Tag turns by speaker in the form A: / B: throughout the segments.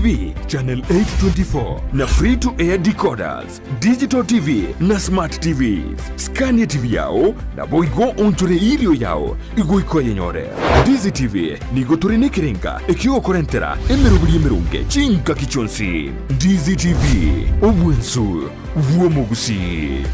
A: TV, Channel 824, na Free to Air decoders, Digital TV na Smart TVs. Scan TV yao naboigo onchore erio yao igoika oyenyore. Ndizi TV nigo tore nekerenga ekiogokorentera emeroberi emeronge chingaki chionsi. Ndizi TV, obwensu bw'omogusii.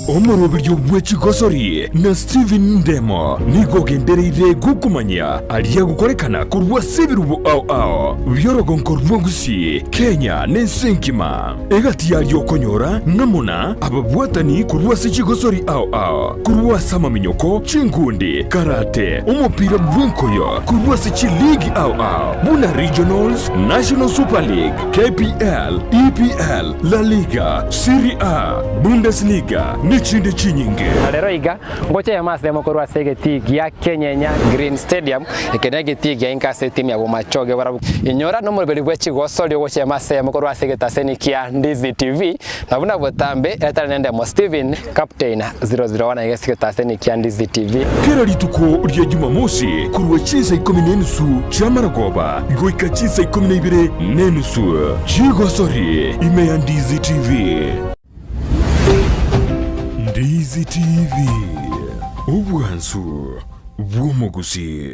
A: Omoroberio bwe chigosori na Stephen Ndemo nigo ogendereire gokomanyia aria agokorekana korwa ase ebirubo ao ao bi'orogonko rwa Gusii, Kenya na ense engima. Egati yaria okonyora ng'a muna ababwatani korwa ase chigosori ao ao, korwa ase amaminyoko, chinkundi, karate, omopira bw'enkoyo, korwa ase chiligi ao ao buna Regionals, National Super League, KPL, EPL, La Liga, Serie A, Bundesliga nechinde chinyinge.
B: Na rero iga, ngocha eyemo ase eyemo korwa ase egetii gia Kenyenya Green Stadium, eke negetii gia inka ase etimu ya Bomachoge barabwo. Inyora nomoroberi bwe chigosori ogocha eyemo ase eyemo korwa ase egetaseni kia Ndizi TV, na buna botambe etari nendemo Steven, Captain 001 aiga ase egetaseni kia Ndizi TV.
A: Kera rituko ria Jumamosi korwa chinsa ikomi na enusu chi'amarogoba goika chinsa ikomi na ibere na enusu chigosori ime ya Ndizi TV. Ndizi TV, obwansu bw'omogusii.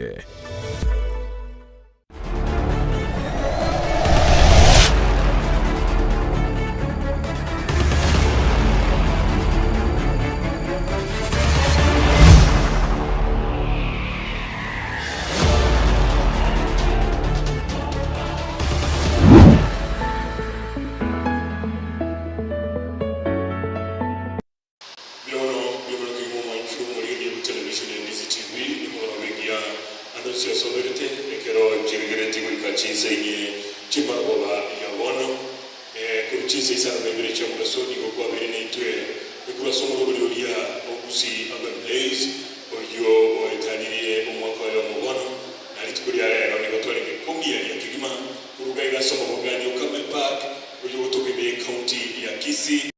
C: Mbuya mono, mbuya mono kegima omwanchi omorindi bwe television ya Ndizi TV, nimororo egiya ande onsi ase oberete ekero nchirigeretie goika chinsa inye chi'marogoba ya bono. Eh, korwa chinsa isano na ibere chia mogaso nigo kwabeire naintwe korwa ase omorobori oria o Gusii Urban Blaze oyio oetanirie omwaka oyomo bono, na rituko ria rero nigo twarenge komiaria kegima korwa iga iga ase omobogani o Camel Park oyio ogotoka ime y'ecounty ya Kisii.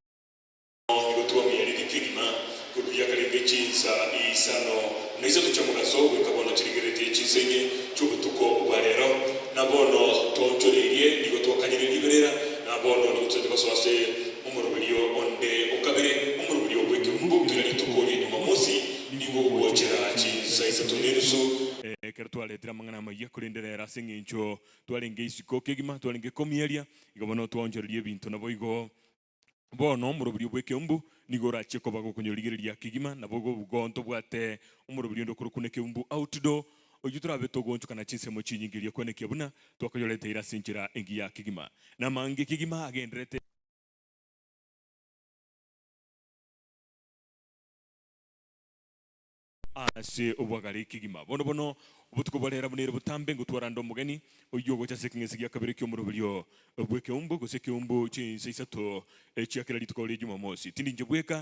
C: Nigo twamiarire kegima korwa riakarenge chinsa isano na isato chia mogaso goika bono chirigeretie chinsa inye chi'obotuko bwa rero. Na bono twaonchoreirie, nigo twakanyire riberera, na bono nigo tochete gosoa ase omoroberio onde o kabere, omoroberio bw'ekeumbu kera rituko ria Jumamosi, nigo ogochera chinsa isato na enusu.
D: Ekero twaretire amang'ana amayia, korende rero ase engencho twarenge isiko kegima, twarenge komiaria, igo bono twaonchoreria ebinto naboigo. Bono omoroberio bw'ekeumbu nigo orachie koba gokonyorigereria kegima, nabo igo ntobwate omoroberio onde okorokwa nekeumbu outdoor, oyio torabe togoonchokana chinsemo chinyinge erio kwenekia buna twakonyoreteire ase enchera engiya kegima. Namange kegima agenderete. Ase obwagare kegima. Bono bono, obotuko bwa rera buna ere botambe, ngotwarande omogeni oyio ogocha ase ekeng'ese gia kabere ki'omoroberio bw'ekeumbu, gose ekeumbu chinsa isato chia kera rituko ria Jumamosi. Tindi inche bweka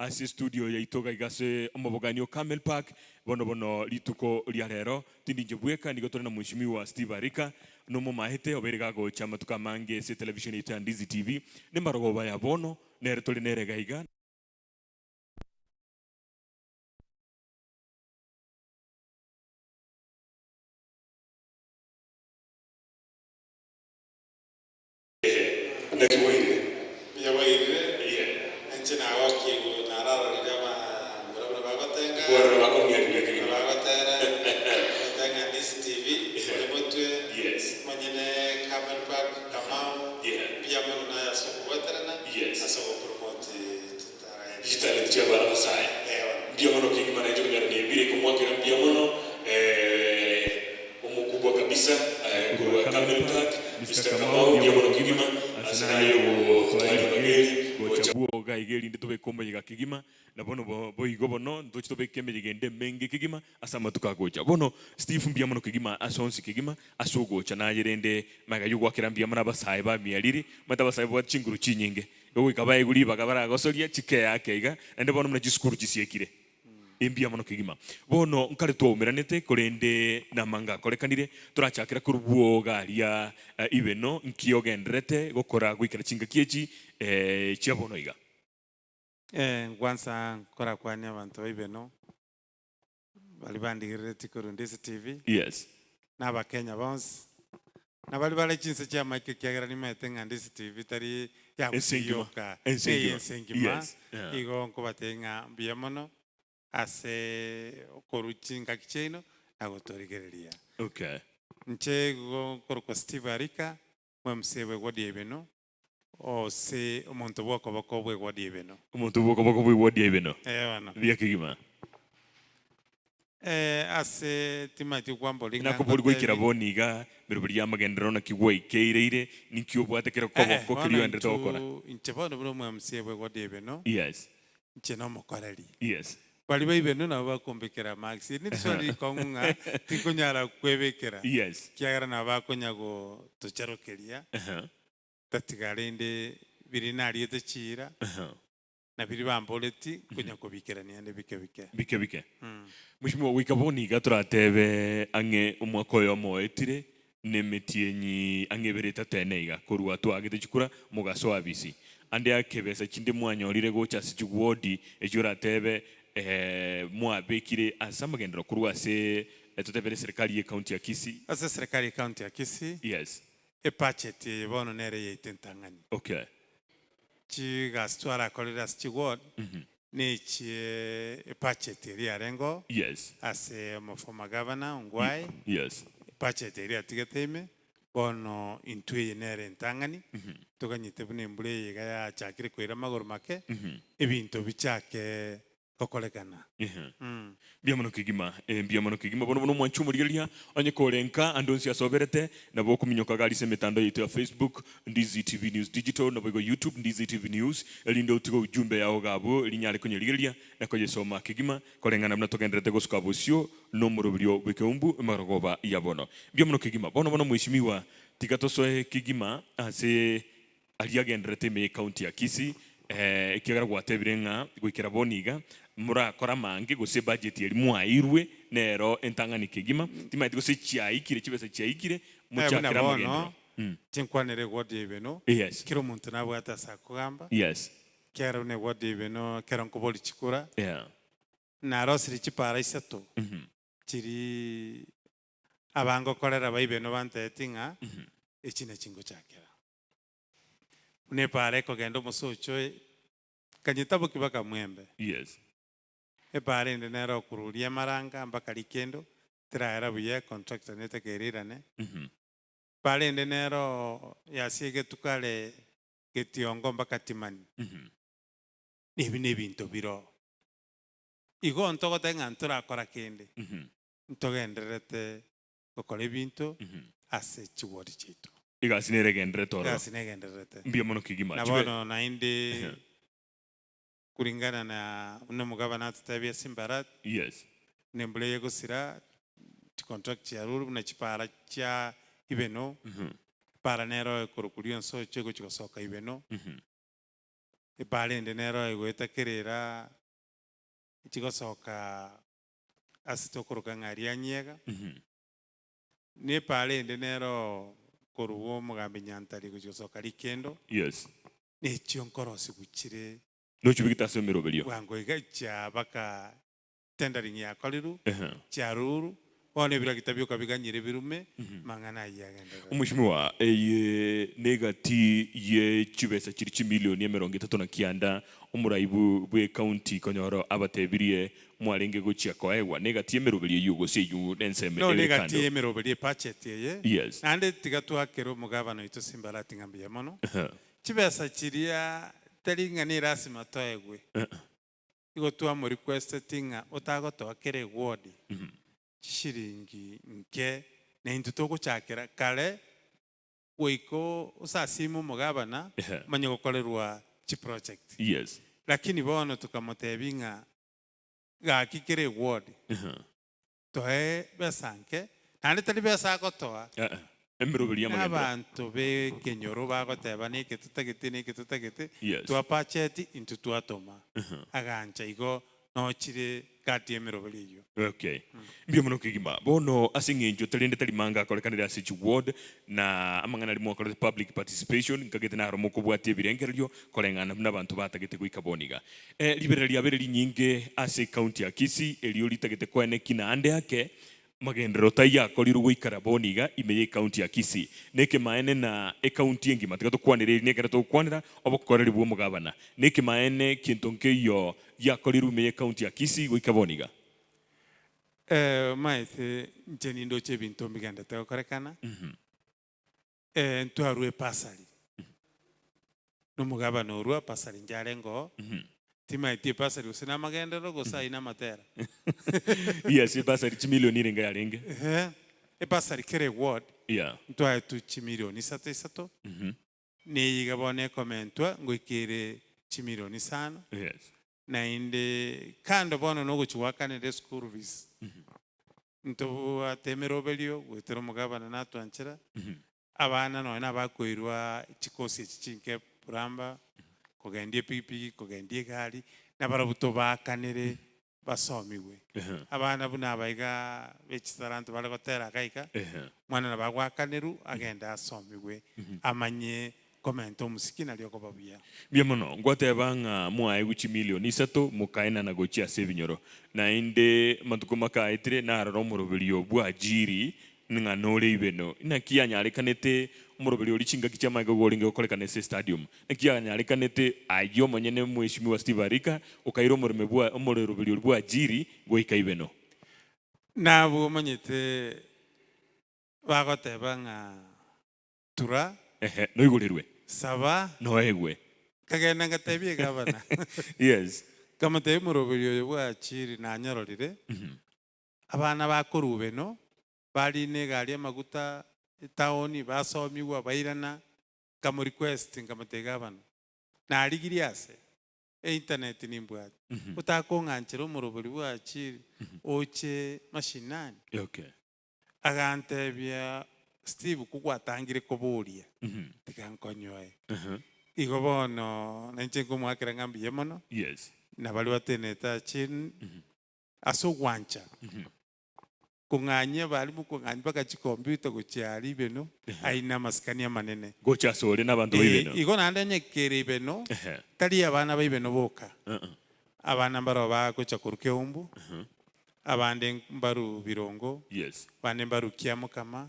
D: ase estudio yaito iga iga ase omobogani o Carmel Park, bono bono rituko ria rero tindi inche bweka, nigo tore na Mheshimiwa Steve Arika, nomomaete obeire gagocha amatuko amange ase etelevisheni yaito ya Ndizi TV, nemarogoba ya bono nere tore nere iga iga.
C: Naki bwairire?
E: Mbuya bwairire,
C: Yeah.
E: na inche nagokigwe nararorire abamura buna bagotenga,
C: Kwarora bakomiaria
E: buna
C: kegima.
E: bagotera, bagotenga Ndizi TV, ore motwe,
C: Yes.
E: omonyene Camel Park, Kamau,
C: Yeah.
E: mbuya mono naye ase okobwaterana,
C: Yes.
E: ase ogopromote chitalent.
C: Chitalent chi'abana Nyasae.
E: Eeh.
C: Mbuya mono kegima nainche konyora nebire komwakera mbuya mono eh, omokubwa kabisa eh, korwa Camel Park, Mister Kamau mbuya mono kegima ase naye ogotoa ribaga eri gocha
D: Bwoga iga erinde tobeke omoyega kegima, na bono boigo bono ntoche tobeke emeyega ende emenge kegima ase amatuko agocha. Bono Steve mbuya mono kegima ase onsi kegima ase ogocha naye rende magega y'ogoakera mbuya mono abasae ba miariri, omanyete abasae babwate chinguru chinyinge, igo goika baegwe ribaga baragosoria chikee ake iga, naende bono buna chisukuru chisiekire. Imbuya mono kegima. Bono nkare twaumeranete, korende namanga akorekanire, torachakera korwa bwoga aria ibeno, nki ogendererete gokora goikera chingaki echi chia bono iga?
E: Nkwansa nkorakwanie abanto ba Ibeno, baria bandigereretie korwa Ndisi TV,
D: Yes.
E: na Abakenya bonsi, na baria bare chinse chi'amaiko ekiagera nimaete ng'a Ndisi TV tari ya
D: Ense
E: Gusii
D: engima.
E: yoka,
D: Ense
E: neye
D: engima.
E: ense engima.
D: Yes. Yeah.
E: Igo nkobatebia ng'a mbuya mono ase okorwa chingaki chiaino na gotorigereria.
D: Okay.
E: Inche igo nkorokwa Steve Arika, omc bw'eward ya Ibeno, Ose omonto bw'okoboko bw'egwadi ebeno.
D: Omonto bw'okoboko bw'egwadi ebeno.
E: Ee bono.
D: Buya kegima.
E: Ee, ase timanyeti gokwambori ng'a
D: Nakobori goikera
E: ngotebi.
D: bono iga, meroberi y'amagenderero naki gwaikeireire, ninki obwate kera
E: Ee,
D: koboko
E: bono
D: keria oenderete gokora?
E: intwe, inche bono buna omwamc bw'egwadi ebeno,
D: Yes.
E: inche nomokoreri.
D: Yes.
E: Baria ba ibeno nabo bakombekera marks. Eri neriswali rikong'u ng'a tinkonyara kwebekera,
D: Yes.
E: ekiagera nabo bakonya gotocharokeria.
D: Aha.
E: Tatiga rende biria nariete chiira, na biria bamboreti, nkonya kobiikerania ande bike bike.
D: Bike bike. Mweshimiwa, goika bono iga toratebe ang'e omwaka oyomo oetire, na emetienyi ang'e ebere etato ene iga, korwa twaagete chikura mogasoa abisi. Ande ake besa chinde mwanyorire gocha ase chiwodi echio oratebe mwabekire ase amagenderero korwa ase totebere eserekari ye county ya Kisii.
E: Ase eserekari ye county ya Kisii,
D: Yes.
E: Ebudget eye bono nere yaito entang'ani.
D: Okay.
E: Chigasi twarakorire ase chiward nechie ebudget eria yarenge oo
D: Yes.
E: ase omo former governor Ongwae,
D: Yes.
E: ebudget eria yatigete ime, bono intwe eye nere entang'ani, toganyete buna embura eye iga yachakire koira amagoro make, ebinto bichake gokorekana.
D: Mbuya mono kegima, eh, mbuya mono kegima. Bono bono omwanchi omorigereria, onye kore nka ande onsi ase oberete, nabo okominyoka iga aria ase emetandao yaito ya Facebook, Ndizi TV News Digital, naboigo YouTube, Ndizi TV News, erinde otige ujumbe yao iga abwo, rinyare konyerigereria na koyesoma kegima, koreng'ana buna togendererete gosuka bosio nomoroberio bw'ekeumbu emarogoba ya bono. Mbuya mono kegima. Bono bono mweshimiwa, tiga tosoe kegima ase Aria agendererete ime y'ecounty ya Kisii, ekiagera gwatebire ng'a goikera bono iga morakore amange gose ebudget eria mwaeirwe nero entang'ani kegima, timanyeti gose chiaikire chibesa chiaikire
E: Eh, buna
D: mochakere
E: bono
D: amagenderero.
E: chinkwanere eward ya Ibeno,
D: Yes.
E: kera omonto nabwate ase akogamba,
D: Yes.
E: ekiagera buna eward ya Ibeno ekero nkobori chikura,
D: Yeah.
E: narosirie chipara isato chirii abangokorera ba Ibeno bantebetie ng'a echi nachi ngochakera. Buna epaara ekogenda omosocho oye, kanyetaboki baka mwembe.
D: Yes.
E: Epaara ende nere okoruria amaranga mpaka rikendo, teraera buya econtractor netake erirane. Epaara ende nero yasiegetwe kare getiongo mpaka timani. Ebi nebinto bire oo. Igo ntogoteba ng'a ntorakora kende, ntogendererete gokora ebinto ase chiwodi chiaito.
D: Egasi nere egendererete ororo.
E: Egasi negendererete.
D: Mbuya mono kegima.
E: Na
D: Chibe-
E: bono naende kulingana na buna omogabana atotebia Simbarat,
D: Yes.
E: buna embura eye egosira, chicontract chiarure buna chipara chia Ibeno, epara nero ekorokwa Rionsocho egochia gosoka Ibeno, epara ende nero egoeta Kerera echi gosoka ase tokoroka ng'a Rianyiega, na epaara ende nero korwa omogambi Nyantari gochia gosoka Rikendo,
D: Yes.
E: na echio nkorosigwa chire
D: Nochibegete ase emeroberio.
E: bwango iga chia baka tendering yakorirwe,
D: Ehe.
E: chiarurwe, bono ebiragita bioka biganyire birume, mang'ana ayio agenderere.
D: Omweshimiwa, eye negati ye chibesa chiria chimilioni emerongo etato na kianda omoraibu bw'ecounty konyora abatebirie mwarenge gochia koegwa negati y'emeroberio eyio gose eyio nensemo
E: No
D: ere
E: negati
D: kando.
E: y'emeroberio ebudget eye,
D: Yes.
E: naende tiga twakere omogabana oito Simbarati ng'a mbuya mono.
D: Ehe.
E: Chibesa chiria tari ng'a nerasima toegwe, igo twamorequesteti ng'a otagotoa kera eward chishiringi nke, na intwe togochakera kare goika osasime omogabana
D: Ehe.
E: omanye gokorerwa chiproject.
D: Yes.
E: Lakini bono tokamotebia ng'a gaki kera eward
D: Ehe.
E: toe besa nke, naende tari besa agotoa,
D: Eh, eh. Emeroberio y'amagenderero.
E: Nabanto b'ekenyoro bagoteba neke totagete neke totagete,
D: Yes.
E: twapacheti intwe twatoma. Agancha igo nochire. Gati y'emeroberi eyio.
D: Okay. Mbuya mono kegima. Bono ase eng'encho tarende tari manga akorekanire ase chiward na amang'ana aria mwakorete public participation nkagete naro mokobwatia ebirengererio koreng'ana buna abanto batagete goika bono iga. Eh, riberera riabeire rinyinge ase ecounty ya Kisii erio ritagete koeneki naende ake Magenderero taiyo akorirwe goikara bono iga ime y'ecounty ya Kisii. Nekemaene na ecounty engima tiga tokwanere eri nekero togokwanera obokoreri bw'omogabana. Nekemaene kento nkeiyo giakorirwe ime y'ecounty ya Kisii goika bono iga.
E: Omanyete inche nindoche ebinto mbigendete gokorekana, ntwarwe epasari, nomogabana orwa pasari inche arenge oo, timaeti epasari gose namagenderero gose ayio namatera.
D: Yes, ebasari chimilioni erenge yarenge.
E: Ehe, ebasari kera eward
D: Yeah.
E: ntwaetwe chimilioni isato isato, neye iga bono ekomentwa ngoika ere chimilioni isano.
D: Yes.
E: Naende kando bono nogochia goakanera eschool fees, ntobwate emeroberio goetera omogabana natwanchera, abana nonya nabakoirwa chikosi echi chinke puramba, kogendia epikipiki, kogendia egari, nabarabwo tobaakanere basomigwe. Abana buna aba iga be chitaranto bare gotera iga iga, omwana nabo agoakanerwa agende asomigwe, amanye Komenta omosiki nario okoba buya.
D: Mbuya mono, ngwateba ng'a mwaegwe chimilioni isato mokaenana gochia ase ebinyoro. Naende amatuko makaetire narora omoroberio bw'Ajiri ng'a nore ibeno. Naki yanyarekanete omoroberio oria chingaki chi'amaiga orenge gokorekana ase estadium? Naki yanyarekanete ayio omonyene Mheshimiwa Steve Arika okaira omoreme bwa omoroberio oria bw'Ajiri goika ibeno?
E: Nabwo omanyete bagoteba ng'a Tura.
D: Ehe, noigorerwe.
E: Saba.
D: Noegwe.
E: Nkagenda ngatebia egavana.
D: Yes.
E: Nkamotebia omoroberi oyo bw'achiri nanyororire, abana ba Korubeno barina egari y'amaguta etaoni basomigwa bairana, nkamorequest nkamotebia gavana, narigirie ase einternet nimbwate, otakong'anchera omoroberi bw'achiri oche mashinani.
D: Okay.
E: Agantebia, Steve, kogwatangire koboria, tiga nkonyoe. Igo bono nainche nkomoakera ng'a mbuya mono,
D: Yes.
E: na baria batenenete achenu ase ogwancha kong'anyia abalimu kong'anyia mpaka chikompiuta gochia aria ibeno, ayio namasikani amanene.
D: Gocha asore na abanto ba
E: Eh,
D: ibeno.
E: igo naende onye kere ibeno, tari abana ba ibeno boka, abana mbarabwo bagocha korwa Keumbu, Abande mbarue birongo,
D: Yes.
E: abande mbarue kiamokama,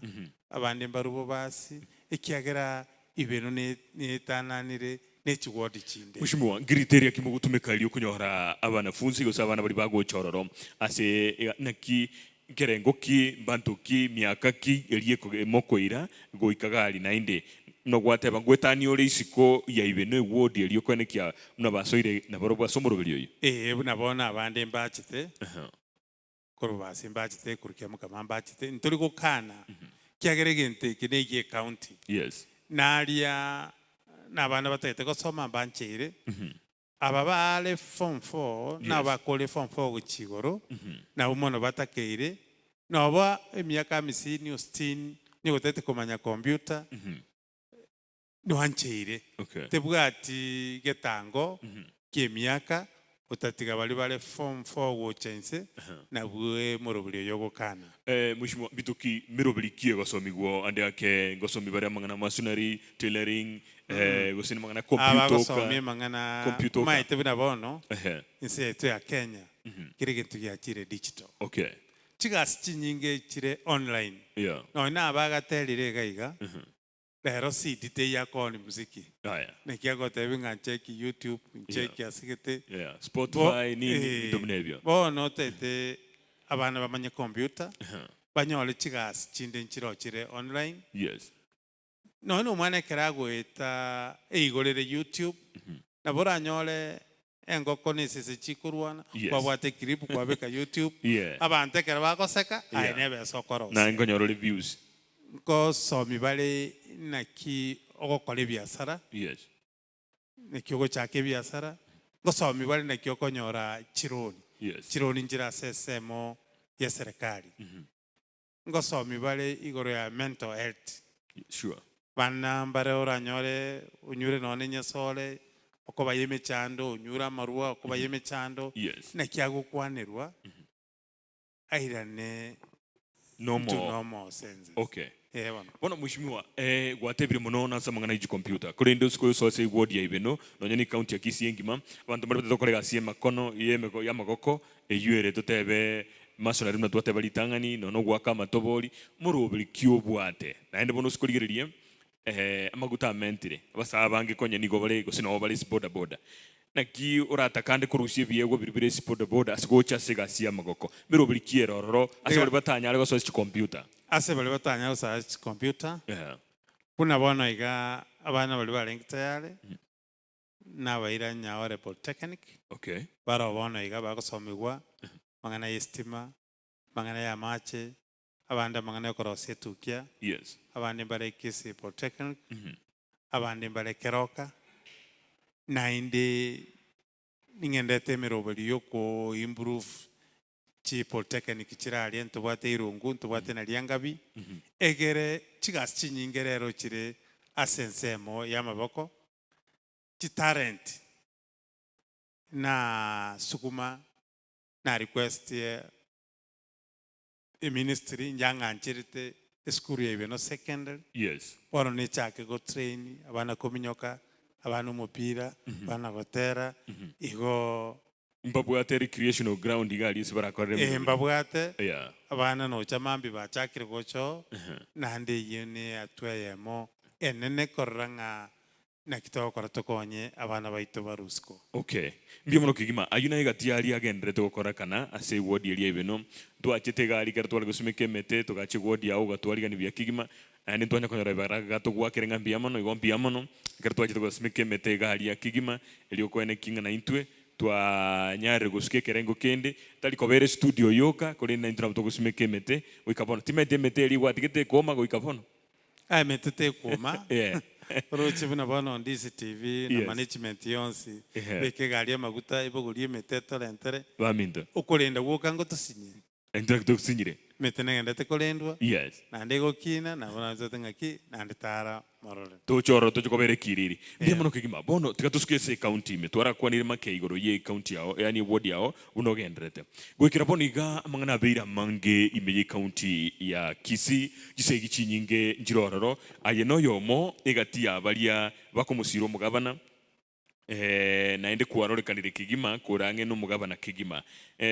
E: abande mbarue bobasi, ekiagera ibeno ne- neetananire ne chiwodi chinde.
D: Mheshimiwa, nkriteria ki mogotumeka erio konyora abanafunsi gose abana baria bagocha ororo ase iga naki nkerengo ki, mbanto ki, miaka ki eria eko mokoira goika gari naende nogwateba ngwetanie ore isiko ya ibeno eward eria okoenekia Buna basoire nabarobwo ase omoroberi oyio.
E: Ee, buna bono abande mbachete korwa ase mbachete korwa kiamokama mbachete, ntori gokana, ekiagera egento eke na egie ecounty.
D: Yes.
E: Naria nabana batagete gosoma mbancheire, aba baare form four,
D: Yes.
E: nabakore form four gochia igoro, nabwo mono batakeire, noba emiaka amisini o sitini, onye gotagete komanya computer, Nwancheire,
D: Okay.
E: tebwati getango ki'emiaka, otatiga baria bare form four gocha inse, nabwo emoroberi oyo ogokana.
D: Eh, Mheshimiwa, mbitoki miroberi ki egosomigwa ande ake ngosomi bare amang'ana masonry, tailoring, eh, gose namang'ana
E: Aba
D: computer
E: bagosomia
D: oka.
E: amang'ana
D: Computer oka.
E: omaete buna bono,
D: Ehe.
E: ense yaito ya Kenya, kera egento giachire digital.
D: Okay.
E: Chigasi chinyinge chire online.
D: Yeah.
E: Nonya nabagaterire iga iga, Rero CD teiyo akoonia muziki.
D: Aya.
E: Naki agotebi ng'a ncheki YouTube, ncheki ase gete.
D: Yeah.
E: Bo-
D: Spotify nini
E: eh,
D: binto buna ebio.
E: Bono otete abana bamanye computer, banyore chigasi chinde nchiroo chire online.
D: Yes.
E: Nonya na omwana ekero agoeta eigorere YouTube, nabo oranyore engoko na esese chikorwana,
D: Yes.
E: kwabwata eclip kwabeka YouTube,
D: Yeah.
E: abanto ekero bagoseka, aye
D: Yeah.
E: nebesa okorosia.
D: Naye nkonyora ore views.
E: Nkosomi bare naki ogokora ebiasara,
D: Yes.
E: naki ogochaka ebiasara, ngosomi bare naki okonyora chironi,
D: Yes.
E: chironi nchire ase esemo ya eserekari. Ngosomi bare igoro ya mental health.
D: Sure.
E: Bana mbare oranyore onyure nonya nenyesore. Okoba emechando, onyure amarwa, okoba emechando,
D: Yes.
E: naki agokwanerwa, airane
D: Nomo.
E: into normal senses.
D: Okay.
E: Eh, bono.
D: Bono mheshimiwa, eh, gwatebire mono nase amang'ana ya chicomputer, korende osiko osoe ase eward ya Ibeno, nonya ne ecounty ya Kisii engima, abanto mbare batagete gokora egasi y'emakono, y'emeko y'amagoko, eywo ere totebe masonary buna twateba ritang'ani, nonya ogoaka amatobori, moroberi ki obwate? Naende bono osiko rigererie, amaguta amentire, abasae abange konya nigo bare gose nabo bare ase bodaboda. Naki oratakande korusia ebiegwa biria bire ase bodaboda ase gocha ase egasi y'amagoko? Meroberi ki ere ororo ase baria batanyare gosoa ase chikompiuta?
E: Ase baria batanyare gosoa ase chikompiuta, buna bono iga abana baria barenge tayari, nabaira Nyaore Polytechnic,
D: Okay.
E: baroo bono iga bagosomigwa amang'ana y'estima, amang'ana y'amache, abande amang'ana y'okorosia etukia,
D: Yes.
E: abande mbare Kisii Polytechnic, abande mbare Keroka, naende ning'endete emeroberi y'oko improve chi polytechnic chire aria ntobwate Irungu, ntobwate na Riangabi, egere chigasi chinyinge rero chire ase ensemo y'amaboko, chitalent na sukuma na request Eministry yang'ancherete esukuru ya Ibeno Secondary,
D: Yes.
E: bono nechake go train abana kominyoka, abana omopira, abana gotera, igo
D: Mbabwate recreational ground iga aria ase barakorere
E: eh,
D: emeremo.
E: mbabwate
D: Yeah.
E: abana nocha mambia bachakire gocha oo, naende eyio ne hatua eyemo enene korora ng'a Naki togokora tokonye abana baito barue isiko?
D: Okay. Mbuya mono kegima. Ayio naye egati aria agendererete gokorekana ase eward eria Ibeno. Ntwachete iga aria ekero tware gosimeka emete, togacha eward yao ogatwarigania buya kegima, naende ntwanya konyora ebaraka togwakere ng'a mbuya mono, igo mbuya mono, ekero twachete gosimeka emete iga aria kegima, erio okoenekia ng'a naintwe twanyarire gosuka ekerengo kende, tari koba ere studio yoka, korende naintwe nabo togosimeka emete goika bono. Timanyeti emete eria gwatigete ekoma goika bono?
E: Emete tekwoma,
D: Yeah.
E: oroche buna bono Ndizi TV na
D: Yes.
E: management yonsi,
D: Ehe.
E: beka egari amaguta ebogorie emete etorentere,
D: Baminto.
E: okorenda gwoka ngotosinye.
D: Intwe naki tosinyire.
E: Emete negenderete korendwa,
D: Yes.
E: naende egokina, nabo naanchete ng'aki, naende tara morore.
D: Toche ororo toche kobera ekiriri. Mbuya
E: Yeah.
D: mono kegima. Bono tiga tosuke ase ecounty ime. Twarakwanire make igoro ye ecounty yao, yaani eward yao buna ogendererete. Goikera bono iga amang'ana abeire amange ime ye county ya Kisii, chisegi chinyinge nchire ororo, aye noyomo egati ya baria bakomosira omogabana, naende kwarorekanire kegima kore ang'e nomogabana kegima.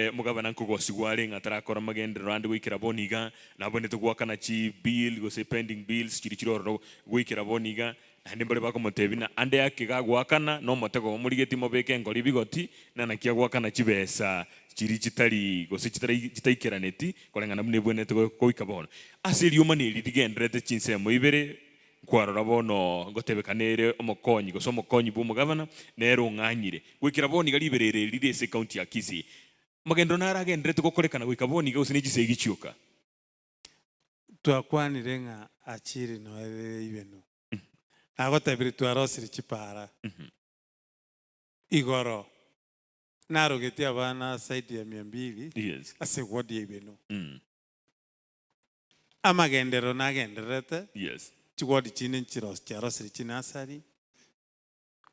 D: Omogabana nkogosigwa are ng'a tarakora magenderero ande goikera bono iga, nabwenerete goakana chi bill gose pending bills chiria chire ororo goikera bono iga, Naende mbare bakomotebia, Na ande ake gagoakana nomotego omorigetie mobeke enkori bigoti, na naki agoakana chibesa chiria chitari gose chitari chitaikeraneti koreng'ana buna ebwenerete goika bono. Ase eriomana eri rigendererete chinsemo ibere, nkwarora bono ngotebekana ere omokonyi gose omokonyi bw'omogabana, nere ong'anyire. Goikera bono iga riberera eri rire ase ecounty ya Kisii. Amagenderero naro agendererete gokorekana goika bono iga gose ne chisegi chioka.
E: Twakwanire ng'a achiri noere ibeno. Nagotebire twarosire chipara. Igoro narogetie abana zaidi ya mia mbili
D: Yes.
E: ase ward ya ibeno.
D: Mm.
E: Amagenderero nagendererete,
D: Yes.
E: chiward chinde nchiros chiarosire chinasari.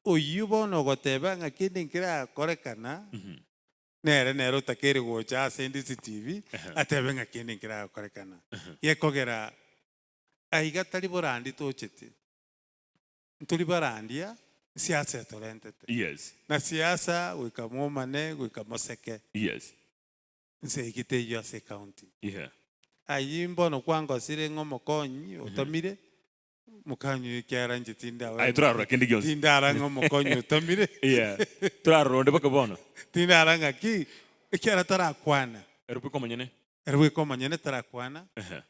E: Oyio bono ogoteba ng'a kende nkerakorekana, Nere nere otakeire gocha ase Ndizi TV atebe ng'a kende nkeragokorekana. Gekogera aiga tari borandi tochete, ntori barandia, siasa etorentete.
D: Yes.
E: Na siasa goika momane, goika moseke.
D: Yes.
E: Nse eki teiyo ase ecounty.
D: Yeah.
E: Ayio mbono kwangosire ng'a omokonyi otomire, Mokanywa ekiagera inche tindabe
D: Aye torarora kende gionsi.
E: tindara ng'a omokonyi otomire.
D: Yeah. Torarora onde mpaka bono.
E: Tindara ng'a ki, ekiagera tarakwana.
D: Ere bweka omonyene.
E: Ere bweka omonyene tarakwana.
D: Ehe.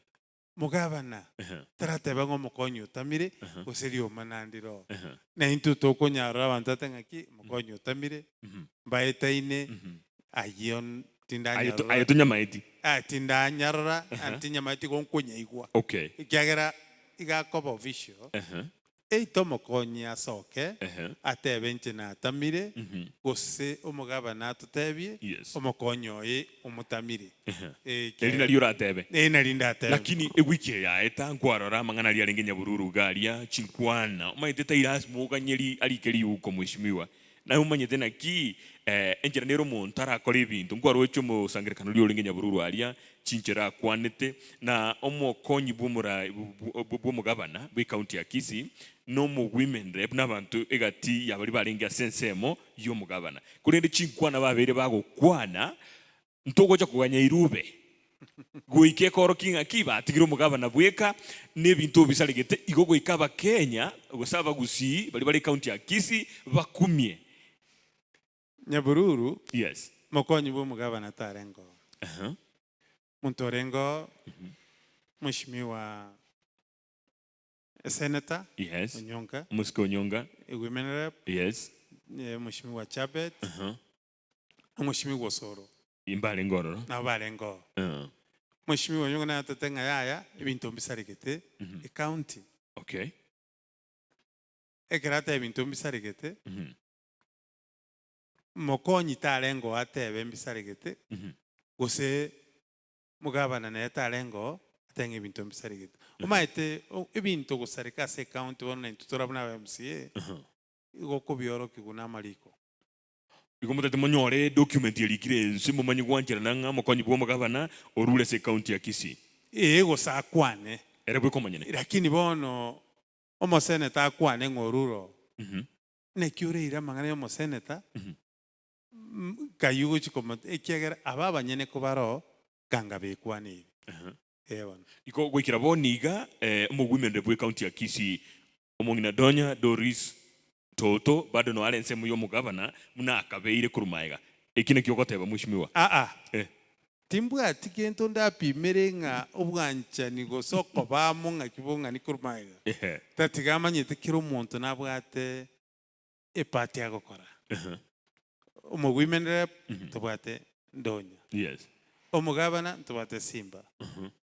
E: Mogabana
D: Ehe.
E: tarateba ng'a omokonyi otamire,
D: Ehe.
E: gose rioma nandire oo.
D: Ehe.
E: Na intwe tokonyarora abanto ate ng'aki, omokonyi otamire, mbaetaine, ayio
D: Aye to-
E: tindanyarora.
D: aye tonyamaeti.
E: Ah, tindanyarora, naende tinyamaeti igo nkonyaigwa.
D: Okay.
E: Ekiagera iga akoba official,
D: Ehe.
E: eito omokonyi asoke,
D: Ehe.
E: atebe inche natamire, gose omogabana atotebie,
D: Yes.
E: omokonyi oye omotamire.
D: Ehe.
E: Eh,
D: Eri
E: ekiagera-
D: nario oratebe.
E: Eh, nari ndatebe.
D: Lakini ewiki eye yaeta nkwarora amang'ana aria arenge nyabururu iga aria, chinkwana, omanyete tairasi moganyeri arike riuko mheshimiwa. Naye omanyete naki enchera nere omonto arakore ebinto. Nkwaroche omosangererekano oria orenge nyabururu aria, chinchera akwanete, na omokonyi bw'omorai bw'omogabana bw'ecounty ya Kisii, na omowomen rep, na abanto egati ya baria barenge ase ensemo y'omogabana. Korende chinkwana babeire bagokwana, Ntogocha koganya irube goika ekorokia ng'aki batigire omogabana bweka na ebinto obisaregete igo goika abakenya gose abagusii baria bare ecounty ya Kisii bakumie.
E: Nyabururu,
D: Yes.
E: mokonyi bw'omogabana tarenge oo.
D: Aha.
E: Monto orenge oo, Mheshimiwa Senator
D: Yes.
E: Onyonka,
D: Mosike Onyonga.
E: Women Rep,
D: Yes.
E: Mheshimiwa Chapet,
D: Aha.
E: Omweshimiwa Osoro.
D: Mbarenge ororo.
E: Nabo barenge oo.
D: Eh.
E: Omweshimiwa oyio natete ng'a yaya ebinto mbisaregete ecounty.
D: Okay.
E: Ekero ateba ebinto mbisaregete, mokonyi tarenge oo atebe mbisaregete, gose mogabana nere tarenge oo atebe ng'a ebinto mbisaregete. Omanyete ebinto gosareka ase ecounty bono naintwe tore buna aba MCA, igo okobiorokiwa na amariko.
D: Igo motete monyore edocument erikire ense momanye gwancherana ng'a omokonyi bw'omogabana orure ase ecounty ya Kisii.
E: Ee gose akwane.
D: Ere bweka omonyene.
E: Lakini bono omoseneta akwane ng'a orure oo. Naki oreire amang'ana ya omoseneta, nkai ogochia komo ekiagera aba abanyene kobare oo, ganga bekwaneire. Ee bono.
D: Igo goikera bono iga, omogwimende bw'ecounty ya Kisii Omong'ina Donya Doris Toto bado noare ensemo y'omogabana buna akabeire korwa maega. Eki nakio ogoteba mweshimiwa?
E: Aa,
D: Eh.
E: timbwati gento ndapimere ng'a obwanchani gose okoba amo ng'aki bong'ani korwa maega.
D: Ehe.
E: Tatiga amanyete kera omonto nabwate epart agokora.
D: Ehe.
E: Omowomen rep ntobwate Donya.
D: Yes.
E: Omogabana ntobwate Simba.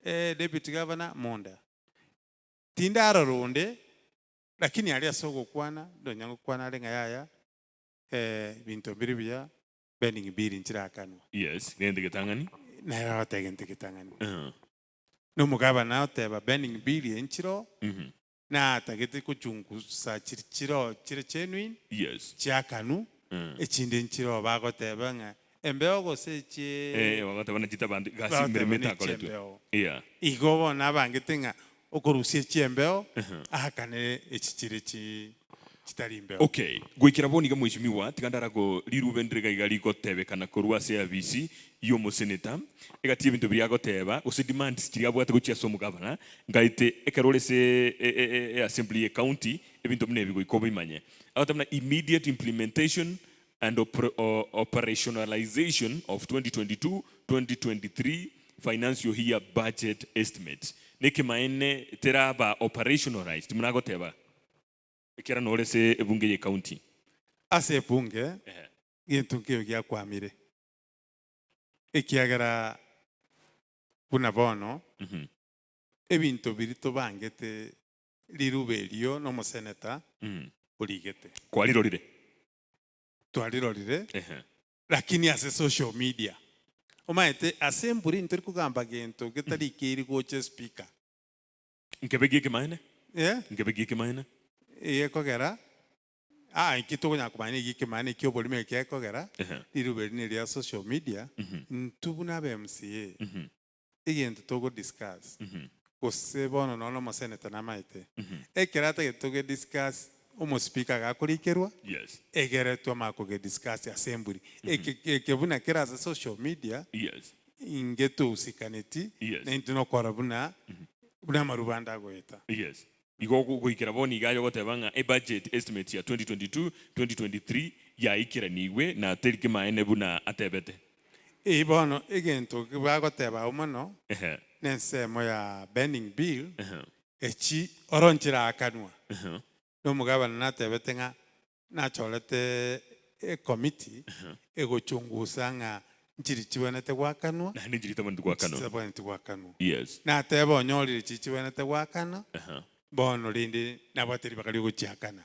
E: Eh, deputy governor Munda. Tindarora onde, lakini aria ase ogokwana, nonya ngokwana are ng'a yaya, ebinto mbire buya, pending bill nchirakanwa.
D: Yes, gento getang'ani.
E: Nere agoteba egento getang'ani.
D: Eeh.
E: Na omogabana oteba pending bill eye nchiroo, natagete kochungusa chiri chiroo chire genuine,
D: Yes.
E: chiakanwu, echinde nchiroo bagoteba ng'a embeo gose echie
D: Eh, bagoteba na chitabanto egasi
E: bagoteba
D: emeremo
E: ne
D: etakoretwe.
E: chiembeo.
D: Yeah.
E: Igo bono abangete ng'a okorusia echiembeo aakane echi chire chi chitari mbeo.
D: Okay, goikera bono iga mweshimiwa, tiga ndarago rirube ndire iga iga rigotebekana korwa ase eabisi y'omoseneta, egati y'ebinto biria agoteba, gose demands chiria abwate gochia ase omogavana, ngaete ekero ore ase e- e- eassembly ye county, ebinto buna ebi goika obimanye. Agoteba buna immediate implementation and operationalization of 2022-2023 financial year budget estimates. Nekemanene teraba operationalized buna agoteba ekiagera nore ase ebunge ye county.
E: Ase ebunge,
D: Ehe.
E: gento nkeiyo giakwamire, ekiagera buna bono ebinto biria tobangete riruba erio na omoseneta origete.
D: Kwarirorire?
E: Twarirorire,
D: Ehe.
E: lakini ase social media. Omanyete ase embura ntori kogamba gento getarikeiri gocha espeaker.
D: Nkebe gi'ekemanene?
E: Eh?
D: Nkebe gi'ekemanene?
E: Egekogera, aa eki tokonyara komanya nigo ekemanene ekia oborimo eki gekogera,
D: Ehe.
E: riruba eri neria social media, intwe buna aba MCA, egento togo discuss, gose bono nonya omosenator namaete, ekero atagete toge discuss, omospeaker agakorikerwa,
D: Yes.
E: egere twamanya koge discuss ase emburi. Eke eke buna kere ase social media,
D: Yes.
E: inge tousikaneti,
D: Yes.
E: naintwe nokora buna buna amaruba ande agoeta.
D: Yes. Igo goikera bono iga aye ogoteba ng'a ebudget estimates ya 2022, 2023 yaikeranigwe na teri kemaene buna atebete.
E: Ee bono egento bagoteba agwo mono
D: Ehe.
E: nensemo ya Burning Bill
D: Ehe.
E: echi oro nchirakanwa.
D: Ehe.
E: Na omogabana natebete ng'a nachorete ecommittee egochungusa ng'a nchiri chibwenerete goakanwa,
D: Naende nchiri chitabwenereti goakanwa.
E: chitabwenereti goakanwa.
D: Yes.
E: Nateba onyorire chiri chibwenerete goakana,
D: Ehe.
E: bono rende nabwate ribaga riogochiakana.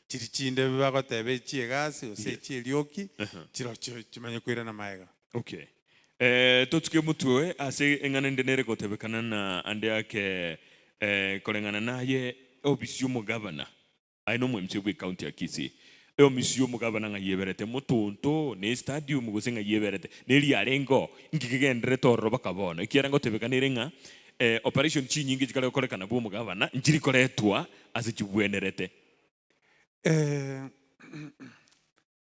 E: Chiri chinde bagoteba echi'egasi gose echi'erioki, chirochio chimanye koirana magega.
D: Okay. Eh, totuke motwe ase eng'ana ende nere gotebekana na ande ake eh, koreng'ana naye ofisi y'omogavana aye nomo MCA bwe county ya Kisii. Eomisi y'omogabana ng'ai eberete motonto, na estadium gose ng'ai eberete, na eria yarenge oo, inki kegendererete ororo baka bono? Ekiagera ngotebekana ere ng'a operation chinyinge chikare gokorekana bw'omogabana nchiri koretwa ase chibwenerete.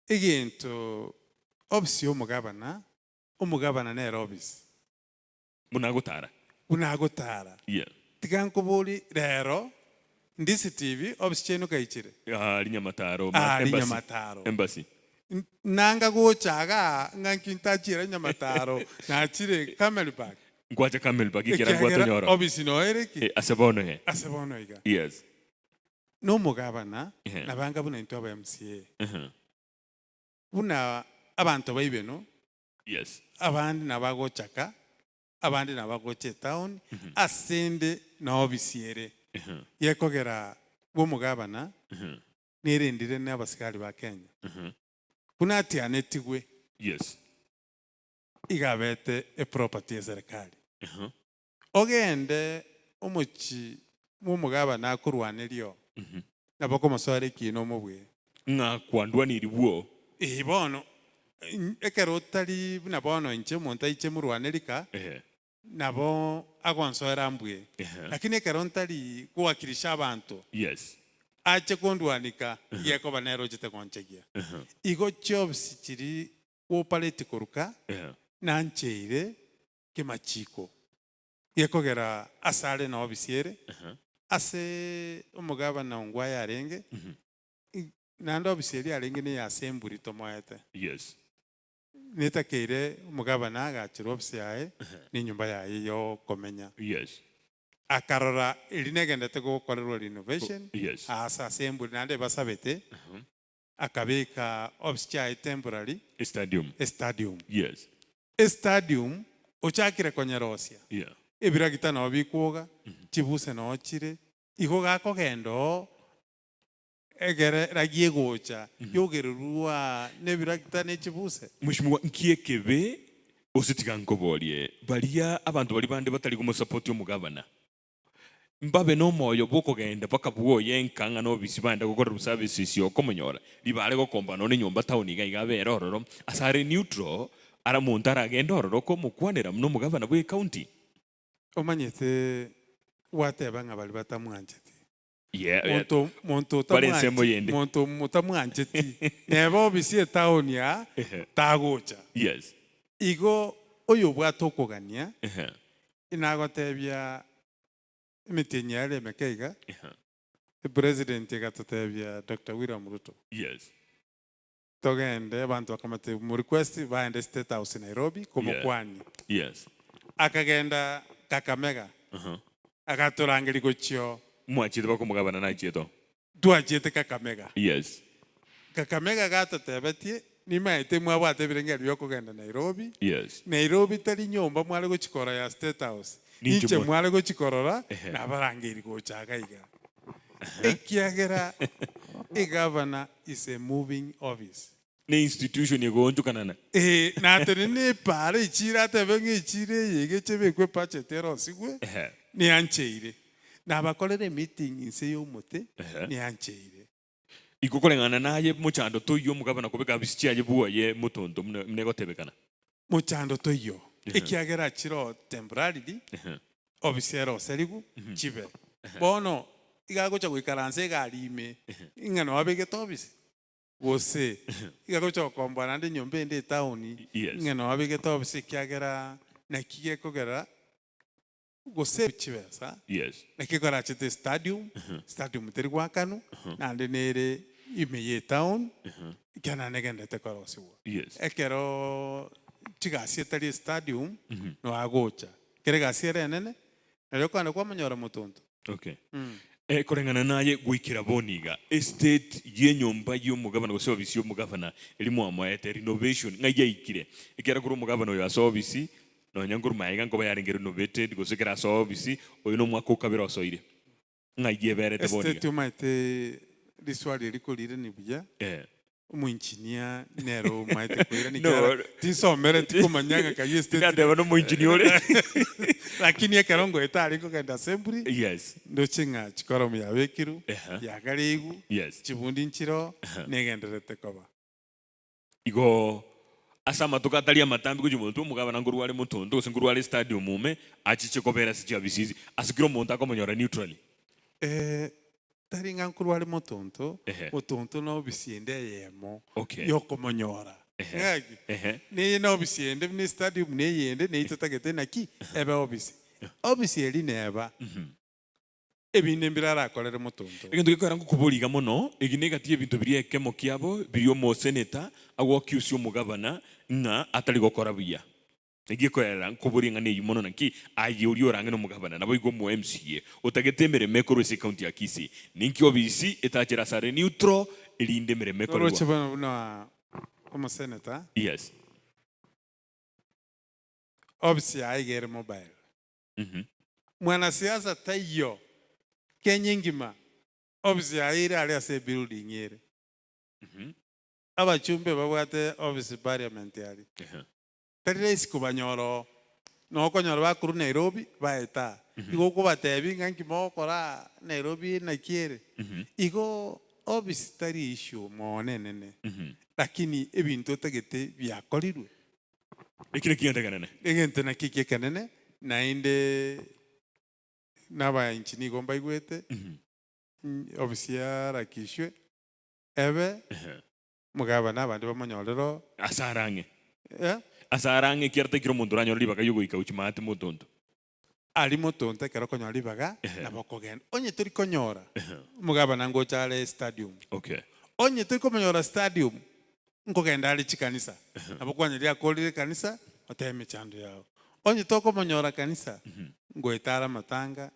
E: Egento ofisi y'omogabana, omogabana nere ofisi.
D: Buna agotara.
E: Buna agotara.
D: Yeah.
E: Tiga nkoborie rero, Ndisi TV, ofisi chiaino kaichire?
D: Aari Nyamataro,
E: Aari
D: embassy.
E: Nyamataro.
D: Embassy.
E: Nanga gocha igaa ng'a nki ntachiera Nyamataro, nachire Camelback.
D: Nkwacha Camelback ekiagera
E: Ekiagera
D: ngwatonyora.
E: ofisi noyo ere ki?
D: Eh, ase bono eh.
E: Ase bono iga.
D: Yes.
E: Nomogabana,
D: Ehe.
E: nabanga buna intwe aba MCA.
D: Ehe.
E: Buna abanto baibeno,
D: Yes.
E: abande nabagochaka, abande nabagocha etown, asende nobisi ere.
D: Ehe.
E: Gekogera bw'omogabana
D: Ehe.
E: nerendire na abasigari ba Kenya.
D: Ehe.
E: Buna atianetigwe
D: Yes.
E: iga abete eproperty y'eserekari.
D: Ehe.
E: Ogende omochie bw'omogabana akorwanerie oo, nabo okomosoera ekiina omobue.
D: Ng'a kwandwanirie bwoo.
E: Ee bono, ekero otari buna bono inche omonto aiche morwanerie ka,
D: Ehe.
E: nabo agonsoera mbue.
D: Ehe.
E: Lakini ekero ntari gowakilisha abanto,
D: Yes.
E: ache kondwanika, igekoba nere ochete gonchegia.
D: Ehe.
E: Igo chiofisi chiria gopareti koruka,
D: Ehe.
E: nancheire kemachiko gekogera asare na obisi ere, ase omogabana ongwae arenge, naende obisi eria arenge neya assembly tomoete.
D: Yes.
E: Netakeire omogabana agacherwe obisi yaye na enyomba yaye yokomenya.
D: Yes.
E: Akarora eria negendete gokorerwa renovation,
D: Yes.
E: ase assembly naende ebasabete, akabeka obisi chiaye temporary,
D: Estadium.
E: estadium.
D: Yes.
E: Estadium ochakire konyerosia,
D: Yeah.
E: ebiragita nao bikwoga, chibuse nao chire, igo gakogenda oo egere ragi egocha yogererwa nebiragita ne chibuse.
D: Mweshimiwa, nki ekebe gose tiga nkoborie, baria abanto baria bande batari komosapoti omogabana, Mbabe nomoyo bw'okogenda mpaka bwoye nka ng'a nobisi baenda gokorera services okomonyora ribare gokomba nonya nenyomba town iga iga abere ororo ase are neutral ara monto aragende ororo komokwanera buna omogavana bwe ecounty.
E: Omanyete gwateba ng'a baria batamwancheti
D: Yeah, yeah.
E: Monto monto
D: Bare ensemo
E: otamwanche
D: yende.
E: monto motamwancheti neba obisi etown aa
D: Ehe.
E: tagocha.
D: Yes.
E: Igo oyobwate okogania
D: Ehe.
E: inagotebia emetienyi yare emeke iga,
D: Ehe.
E: epresident egatotebia Doctor William Ruto.
D: Yes.
E: Togende abanto bakamotebia morequest baende state house Nairobi komokwania.
D: Yes.
E: Akagenda Kakamega
D: Aha.
E: agatorangeria gochia oo.
D: Mwachiete bakomogabana nachiete oo.
E: Twachiete Kakamega.
D: Yes.
E: Kakamega gatotebetie nimaete mwabwate ebirengererio biokogenda Nairobi.
D: Yes.
E: Nairobi tari nyomba mware gochia korora ya state house.
D: Ninche
E: Ninche
D: mwa-
E: mware gochia korora
D: Ehe.
E: nabarangeiri gocha iga iga. Ekiagera egavana is a moving office.
D: Ne institution egoonchokanana.
E: Ee, natenene epaara echiire atebe ng'a echiire eye iga eche ebekwe ebudget erosigwe,
D: Ehe.
E: neancheire. Nabakorere emeeting inse y'omote,
D: Ehe.
E: neancheire.
D: Igo koreng'ana naye mochando toiyo omogabana kobeka abisi chiaye bwoye motonto buna buna egotebekana.
E: Mochando toiyo,
D: Ehe.
E: ekiagera chire oo temporarily,
D: Ehe.
E: Obisi eroserigwe chibe. Bono iga agocha goikaransa egari ime, ng'a noo abegete obisi, gose iga agocha gokomboa naende enyomba ende etaoni,
D: Yes.
E: ng'a noo abegete obisi ekiagera naki gekogera gose chibesa,
D: Yes.
E: naki ekorachete estadium, stadium teri goakanwa, naende nere ime ya etown, ekiagera naende negenderete korosigwa.
D: Yes.
E: Ekeroo chigasi etari estadium, noo agocha. Kera egasi ere enene, nario okogenda kwamonyora motonto.
D: Okay. Eh, koreng'ana naye goikera bono iga, estate y'enyomba y'omogabana gose ofisi y'omogabana eria mwamoete renovation ng'ai yaikire? Ekiagera korwa omogabana oyo ase ofisi, nonya nkorwa magega nkoba yarenge renovated gose ekero ase ofisi, oyo nomwaka okabere osoire. Ng'ai eberete bono iga?
E: Estate omanyete riswali eri korire buya,
D: Eh.
E: Omoinjinia nere omaete koirania
D: No.
E: ekiagera tinsomereti komanya ng'a kai estate
D: Tinateba nomoinjinia ore.
E: Lakini ekero ngoeta aria nkogenda assembly,
D: Yes.
E: ndoche ng'a chikoromu yabekirwe,
D: Ehe.
E: yagareigwe,
D: Yes.
E: chibundi nchiroo, negendererete koba.
D: Igo ase amatuko atari amatambe gochia omonto omogabana nkorwa are motonto gose nkorwa are stadium ime achiche kobera ase chiafisi ezi ase kera omonto akomonyora neutrally.
E: Eh, tari ng'a nkorwa are motonto,
D: Ehe.
E: motonto na obisi ende eyemo
D: Okay.
E: yokomonyora.
D: Ehe.
E: Ng'aki?
D: Ehe.
E: Neye na obisi ende buna estadium na eyende neyio totagete naki ebe obisi. Obisi eria neba. Ebinde mbire arakorere motonto.
D: Egento gekoera ngokoboria iga mono, egi negati y'ebinto biria ekemo kiabo biria omoseneta agoakiusia omogabana ng'a atari gokora buya. Egi ekoera nkoboria ng'a neyio mono naki aye oria orang'e nomogabana naboigo omo MCA otagete emeremo ekorwa ase ecounty ya Kisii. Ninki obisi etachere asare neutral erinde emeremo
E: Toroche
D: ekorerwa.
E: bono buna omoseneta.
D: Yes.
E: Ofisi yaye iga ere mobile. Mwanasiasa taiyo Kenya engima ofisi yaye ere aria ase ebuilding ere. Abachumbe babwate ofisi parliament aria. Tari rahisi kobanyora oo. Noo okonyora bakorwa Nairobi baeta aa. Igo okobatebia ng'a nki mogokora aa Nairobi naki ere. Igo ofisi tari issue mono enene, lakini ebinto otagete biakorirwe.
D: Eki nakio egento ekenene.
E: Egento nakio eki ekenene, naende nabaanchi nigo mbaigwete, ofisi yarakishwe, ebe omogabana abande bamonyorere oo.
D: Ase are ang'e.
E: Eh?
D: Ase are ang'e ekiagera taikire omonto oranyore ribaga riogoika gochia maate motonto.
E: Aria motonto ekero okonyora ribaga, nabo okogenda. Onye tori konyora, omogabana ngocha are stadium.
D: Okay.
E: Onye tori komonyora stadium, nkogenda are chikanisa. Nabo kwanyora riakorire ekanisa, otebe emechando yao. Onye tokomonyora kanisa, ngoeta are amatanga,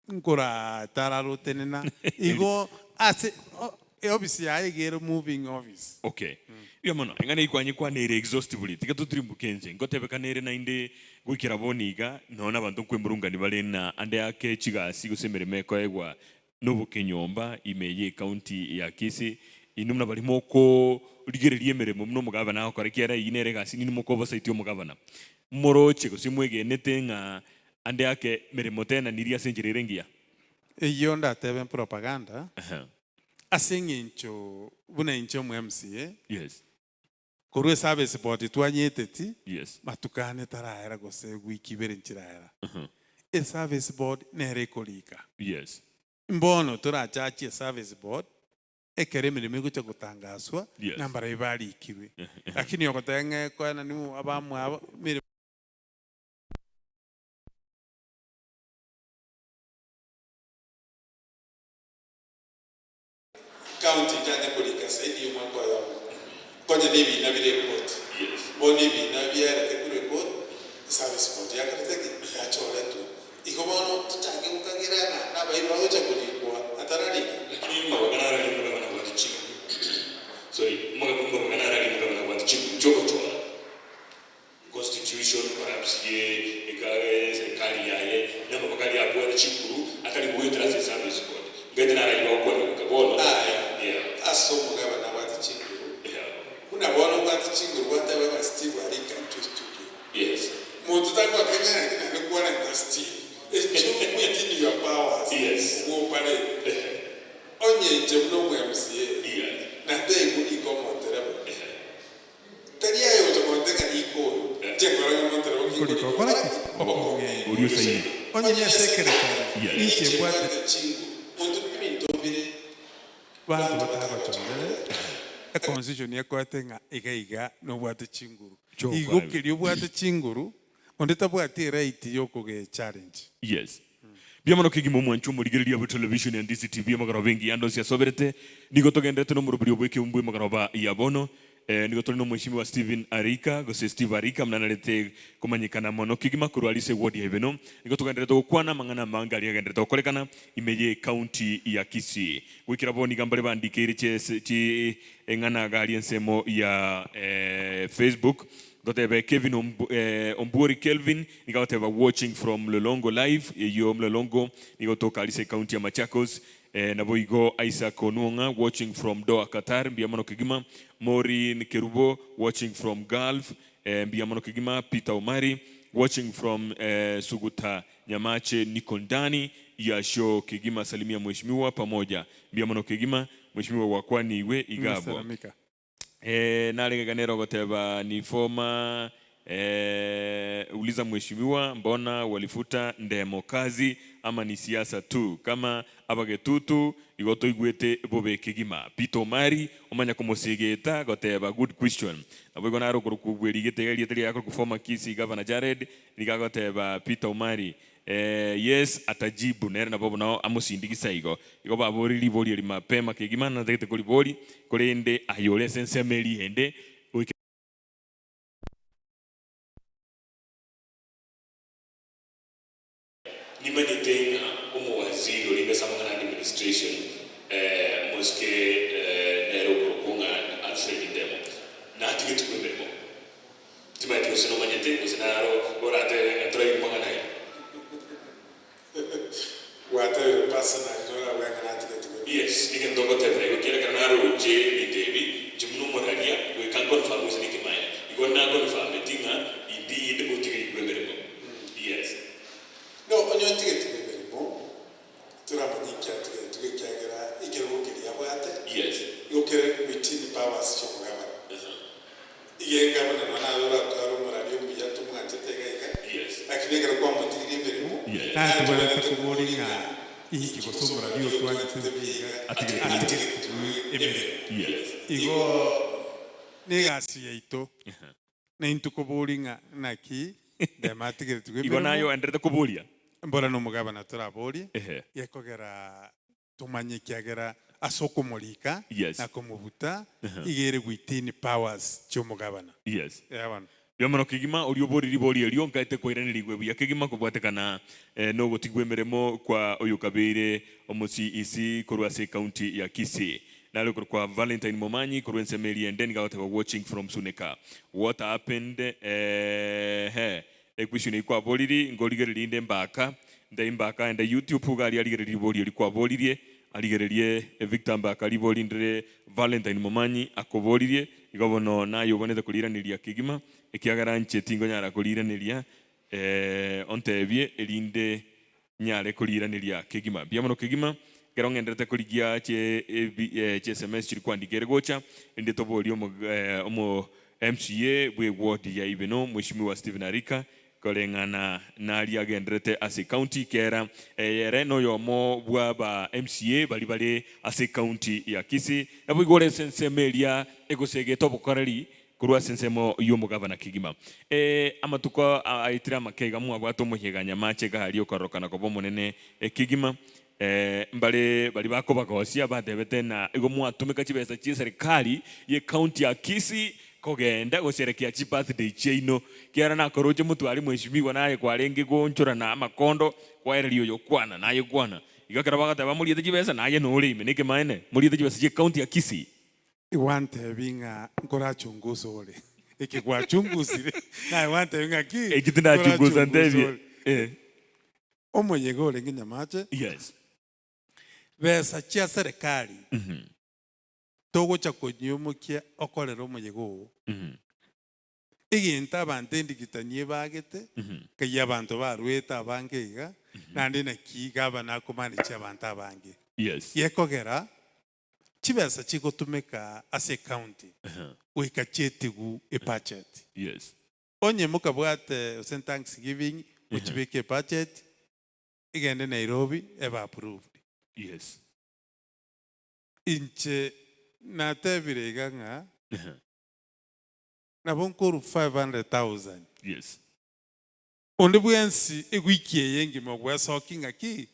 E: nkoratara rotenena, igo ase o- eofisi yaye iga ere moving office.
D: Okay. Mbuya mono. Eng'ana eyio kwanyekwana ere exhaustively. Tiga totirimboke inche. Ngotebekana ere naende goikera bono iga, nonya na abanto nkwemurungani bare na ande ake chigasi gose emeremo ekoegwa nobokenyomba ime ye county ya Kisii. Inwe buna baria mokorigereria emeremo buna omogabana agokora ekiagera eyio nere egasi ninwe mokobasaiti omogabana. Moroche gose mwegenete ng'a ande ake meremo tenanirie ase enchera ere engiya?
E: Eyio ndatebe propaganda ase eng'encho buna inche omo MCA
D: Yes.
E: korwa eservice board twanyeteti
D: Yes.
E: matuko ane taraera gose ewiki ibere nchiraera. Eservice board nere ekorika.
D: Yes.
E: Mbono torachachie eservice board ekero emeremo egocha gotangaswa
D: Yes.
E: ng'a mbarabwo barikirwe. Lakini ogoteba ng'a ekoena nigo abamwabo emeremo. County nchanye korika zaidi ya omwaka oyomo, konya na ebina bire ekoti. Bono ebina biarete korwa ekoti, eservice board yakorete ki? Yachoretwe. Igo bono tochake gokagera ng'a nabairi bagocha korikwa atararika.
D: Lakini mabaga narari omogabana bwate chinguru, sorry, mabaga narari omogabana bwate chinguru chiogochora. Constitution perhaps ye eka serikali yaye namaboko aria abwate chinguru atari goetera ase service board ngaete narayia gokwana goika bono
E: Aya,
D: yeah.
E: ase omogabana abwate chinguru,
D: Yeah.
E: buna bono obwate chinguru gwateba ng'a Steve arika intwe studio.
D: Yes.
E: Monto tagoaka ng'a naki naende kwarenta Steve, ekio within your powers
D: Yes.
E: ogwoparete. Onye inche buna omo MCA,
D: Yes.
E: nateigwe rika omotereba. Tari aye gocha gontega riko oyo, inche nkore ng'a montereba ki
F: Nkorika
E: nkorika
F: okore
E: okore
F: ki?
E: ki?
F: Okong'eina.
D: Oria osaini.
F: Onye nase ekerekari,
D: Yes.
F: ninche
E: Inche
F: mbwate
E: mbwate chinguru, monto ebinto mbire
F: banto
E: banto
F: batagochorere.
E: batagochorere. Econstitution ekoete ng'a iga iga nobwate chinguru.
D: Chokora
E: Igo
D: ebi.
E: keria obwate chinguru, onde tabwati eright yokogechallenge.
D: Yes. Mbuya mono kegima omwancho omorigereria bwe television ya Ndizi TV amagoroba engiya ande onsi asoberete. Nigo togenderete nomoroberi obwe ekeumbu emagoroba ya bono. Eh, nigo tore nomweshimiwa Stephen Arika gose Steve Arika muna narete komanyekana mono kegima korwa aria ase eward ya Ibeno. Nigo togenderete gokwana amang'ana amange aria agenderete gokorekana ime ye county ya Kisii. Goikera bono iga mbare bandikeire chiese chi eng'ana iga aria ensemo ya eh, Facebook. Totebe Kevin Omb eh, Ombuori Kelvin nigo agoteba watching from Mlolongo live eyio Mlolongo nigo otoka aria ase ecounty ya Machakos. Eh, naboigo Isaac Onwong'a watching from Doha Qatar mbuya mono kegima. Maureen Kerubo watching from Gulf eh, mbuya mono kegima. Peter Omari Watching from eh, Suguta Nyamache niko ndani ya show kegima salimia mheshimiwa pamoja. Mbuya mono kegima mheshimiwa gwakwaniigwe iga abwo.
E: Nimesalamika.
D: Eh, narenge nere ogoteba ni former eh, uliza mheshimiwa mbona walifuta Ndemo kazi ama ni siasa tu kama abagetutu igo toigwete bobe kegima. Peter Omari omanya komosegeta goteba good question. Naboigo naro okorokwa bwerigete iga erieta riaye akorokwa former Kisii Governor Jared nigo agoteba Peter Omari eh, yes atajibu nere nabo nao amosindigisa igo. Igo baborie riborio eri mapema kegima natagete koribori korende aye ore ase ensemo eria ende goika Nimanyete ng'a omowaziri oria besa amang'ana administration omosike nere okorokwa ng'a Alfred Ndemo natigetigwe emeremo. Timanyeti gose nomanyete gose naro oratebe ng'a toraigwe mang'ana aya.
E: Gwatebire personally norabue ng'a natigetigwe emeremo.
D: Yes, egento ngotebera igo kiarekana naroche ebinto ebi inche buna omoraria goika nconfirm gose nekemanyererio. Igo naconfirmeti ng'a indeed otigerigwe emeremo. Yes.
E: No onye otigetigwe emeremo, toramanye inki atigetigwe ekiagera ekerogo keria abwate
D: Yes.
E: igo kere within powers chi'omogabana. Iga egabana nonya naye oratware omorari omuya tomwanchete iga iga,
D: Yes.
E: lakini ekero kwamotigirie emeremo,
D: Yes.
F: Naye
E: naye
F: tobwenerete
E: tobwenerete
F: koboria
E: koboria
F: ng'a
E: ng'a
F: inki
E: inki
F: gose
E: gose
F: omorari
E: omorari
F: otwanchete
E: otwanchete
F: buya iga
E: buya iga
D: Atigetigwe.
E: atigetigwe emeremo.
D: Yes.
E: Igo negasi yaito Naintwe koboria ng'a naki Ndemo atigeretigwe
D: Igo naye
E: emeremo,
D: oenderete koboria.
E: mbora nomogabana toraborie,
D: Ehe.
E: gekogera tomanye ekiagera ase okomorika
D: Yes.
E: na komobuta iga ere within powers chi'omogabana.
D: Yes.
E: Eeh bono.
D: Buya mono kegima oria oborie riborio erio nkaete koiranerigwe buya kegima kobwatekana nogotigwa emeremo kwa oyokabeire omoCEC korwa ase ecounty ya Kisii. Nare okorokwa Valentine Momanyi korwa ensemo eria ende nigo agoteba watching from Suneka. What happened eeh equestion eyio kwaboriri nkorigereria inde Mbaka nde Mbaka ende YouTube iga aria arigererie riborio erio kwaboririe arigererie Victor Mbaka ribori ndire Valentine Momanyi akoboririe igo bono naye obwenerete koriraneria kegima ekiagera inche tingonyara koriraneria eeh ontebie erinde Nyare koriiraneria kegima. Mbuya mono kegima, ekero ng'enderete korigia chi sms chiri kwandika ere gocha, erinde toborie omo omo MCA bwe ward ya Ibeno Mheshimiwa Stephen Arika koreng'ana naria agenderete ase ecounty kera eye ere noyomo bwa ba MCA baria bare ase ecounty ya Kisii naboigo ore ase ensemo eria egosegeta obokoreri Korwa ase ensemo y'omogabana kegima. Ee, amatuko aetire amake iga mwabwate omoyega nyamache gari okororokana koba omonene kegima. Ee, mbare baria bakobagosia batebete na igo mwatumeka chibesa chi'eserikari y'ecounty ya Kisii kogenda gosherekea chibirthday chiaino. Kiagera nakoroche motware mheshimiwa naye kwarenge goonchorana amakondo kwaereria oyo kwana naye kwana. Igo ekero bagoteba moriete chibesa naye nore ime nekemaene moriete chibesa chi'ecounty ya Kisii.
E: Gwantebi ng'a nkorachungusa ore. Eke gwachungusire, naye gwantebi ng'a ki?
D: Eki tindachungusa
E: Nkorachungusa
D: ntebie.
E: ore.
D: Eh.
E: Omoyega orenge nyamache,
D: Yes.
E: besa chia serikali togocha konyiomokia okorera omoyega oo. Egento abanto endigitani ebagete, kayia abanto barwete abange iga, naende naki gavana akomanage abanto abange.
D: Yes.
E: Gekogera, Chibesa chigotumeka ase ecounty goika chietigu ebudget.
D: Yes.
E: Onye mokabwate gose thanksgiving mochibeke ebudget egende Nairobi ebe approved.
D: Yes.
E: Inche natebire iga ng'a nabo nkorwa 500,000.
D: Yes.
E: Onde bwensi ewiki eye engima ogwesokia ng'aki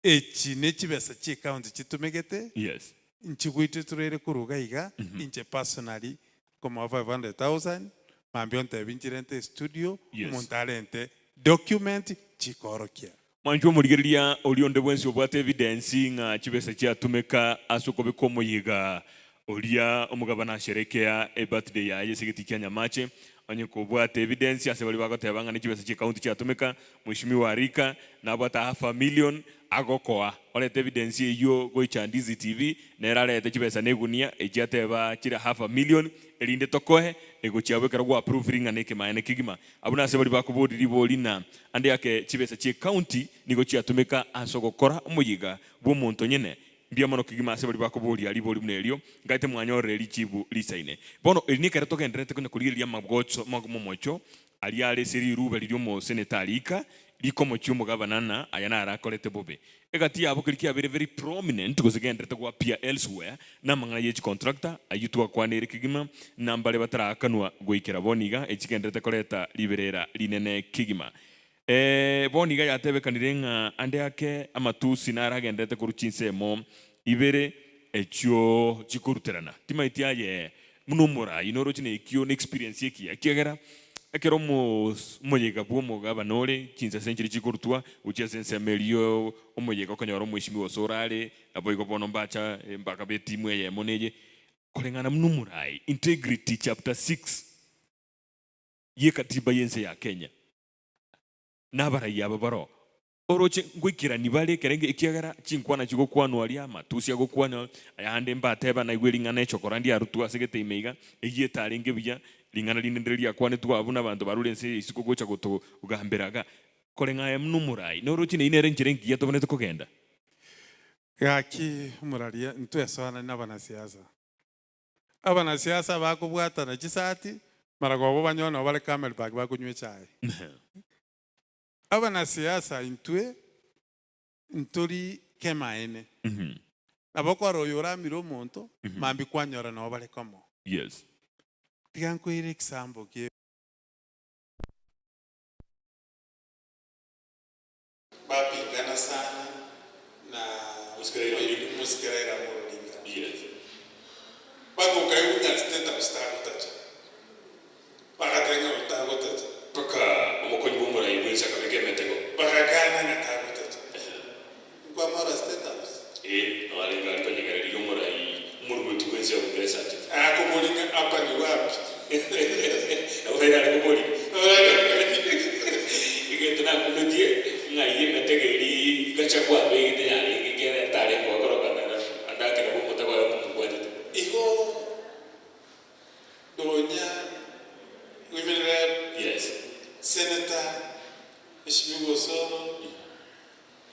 E: echi ne chibesa chie county chitumegete,
D: Yes.
E: nchigwete turere korwa iga iga, inche personally nkomoa 500,000, mambia ontebi nchirente estudio,
D: Yes.
E: omonto arente document chikorokia.
D: Mwanchwa omorigereria oria onde bwensi obwate evidence ng'a chibesa chiatumeka ase okobeka omoyega oria omogabana asherekea ebirthday yaye ase egetii kia Nyamache. Onye kobwate evidence ase baria bagoteba ng'a ne chibesa chie county chiatumeka, Mheshimiwa Arika nabwate half a million agokoa orete evidence eywo goicha Ndizi TV nere arete chibesa na egunia echi ateba chire half a million erinde tokoe egochia abwo ekero gwa prove ring'ana ekemaene kegima. Abwo nase baria bakoboria ribori na ande ake chibesa chie county nigo chiatumeka ase ogokora omoyiga bw'omonto nyene. Mbuya mono kegima ase baria bakoboria ribori buna erio, ngaete mwanyorire richibu risaine. Bono eri nekero togendererete konya korigereria amagocho momocho aria are ase riruba riria omoseneta arika rikomochia omogabana na aya naro akorete bobe. Egati yabo keria kiabeire very prominent gose gendererete goappear elsewhere namang'ana ye chicontractor ayio twakwaneire kegima na mbare bataraakanwa goikera bono iga echigendererete koreta riberera rinene kegima. Ee, bono iga yatebekanire ng'a ande ake amatusi naro agendererete korwa chinsemo ibere echio chikoruterana. Timaeti aye buna omorai noroche nekio na experience ekiya, ekiagera ekero omoyega bw'omogabana ore chinsase nchiria chikorutwa gochia ase ensemo eria omoyega okonyora omweshimiwa gose orare, naboigo bono mbacha mpaka b'etimu eyemo neye. Koreng'ana buna omorai, integrity chapter 6 y'ekatiba y'ense ya Kenya, na abarai aba baroo, oroche ngoikerani bare ekerenge ekiagera chinkwana chigokwanwa aria, amatusi agokwanwa, ayande mbateba naigwe ring'ana echokora ndiarutwe ase geteime iga, eyio etarenge buya, ring'ana rinde ndire riakwanetwe abwo nabanto barure ense ya isiko gocha gotogambera iga. Koreng'aye buna omorai, noroche neyio nere enchera engiya tobwenerete kogenda.
E: Gaki omoraria ntwesoanani nabanasiasa. Abanasiasa bakobwatana chisati, maragoba obanyore nabo bare Camelback bakonywa echae. Abanasiasa intwe ntori kemaene. Nabo okora oyo oramire omonto, mambia kwanyora nabo bare komo.
D: Yes.
E: Tiga nkoire example kie. Bapingana sana na Mosike Raila Amolo Odinga.
D: Yes.
E: Mpaka okaigwa ng'a State House tagotacha. Bagateba ng'a oyo tagotacha.
D: Mpaka omokonyi bw'omorai bwensi akabeka emetego.
E: Bagakana ng'a tagotacha. Nkwamora State House.
D: Ee, nabo arenge aria konyegereria omorai omorwoti bwensi ya Uingereza achete.
E: Akoboria ng'a hapa ni wapi?
D: Nabo Raila are koboria. Egento nakumetie ng'a eyio emetego eria Gachagua abegete yarenge ekiagera tarenge gokorokana na ande ake nabo omotego oyomo omobwatete.
E: Igo nonya women rep,
D: Yes.
E: senator, Mheshimiwa Osoro,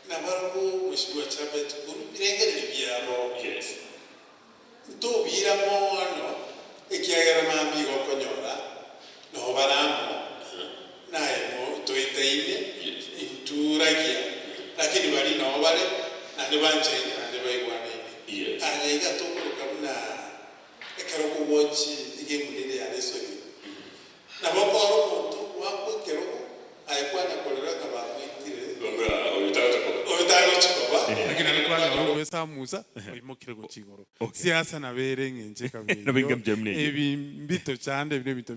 E: Nabarabwo Mheshimiwa Chebet korwa ebirengererio biabo.
D: Yes.
E: Ntobiira mono, ekiagera mambia igo okonyora noo bare amo naye toitaine, inturagia, lakini baria noo bare, naende banchaine, naende baigwanaine.
D: Yes.
E: Aye iga tokoroka buna ekero okowatch egame rende ya Lesorio, Nabo okore omonto gwakwa ekerogo, aye kwana korera ng'a bamoitire. Oyo tagochi koba. Lakini naende kwanyora ogoesa Musa oimokire gochia igoro. Siasa nabo ere eng'encho ekaba eyio. Ebi mbito chande ebi nebinto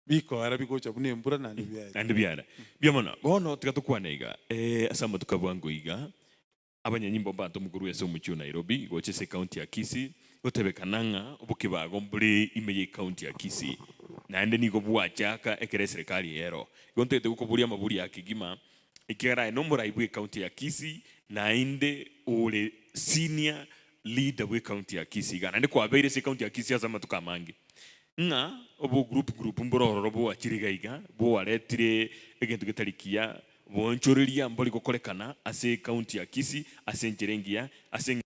E: bikoera bigocha buna embura naende biaera.
D: Naende biaera. Mbuya mono. Bono tiga tokwane iga, ase amatuko a bwango iga, Abanyanyimbo mbanto omokuru ase omochie o Nairobi gocha ase ecounty ya Kisii gotebekana ng'a obokebago mbore ime ye ecounty ya Kisii naende nigo bwachaka ekero eserekari ero. Igo ntagete gokoboria amabori aya kegima ekiagera aye nomorai bwe ecounty ya Kisii naende ore senior leader bwe ecounty ya Kisii iga naende kwabeire ase ecounty ya Kisii ase amatuko amange ng'a obo group group mbore ororo bwachire iga iga bwaretire egento getari kiya Boonchoreria mbori gokorekana ase ecounty ya Kisii ase enchera engiya ase.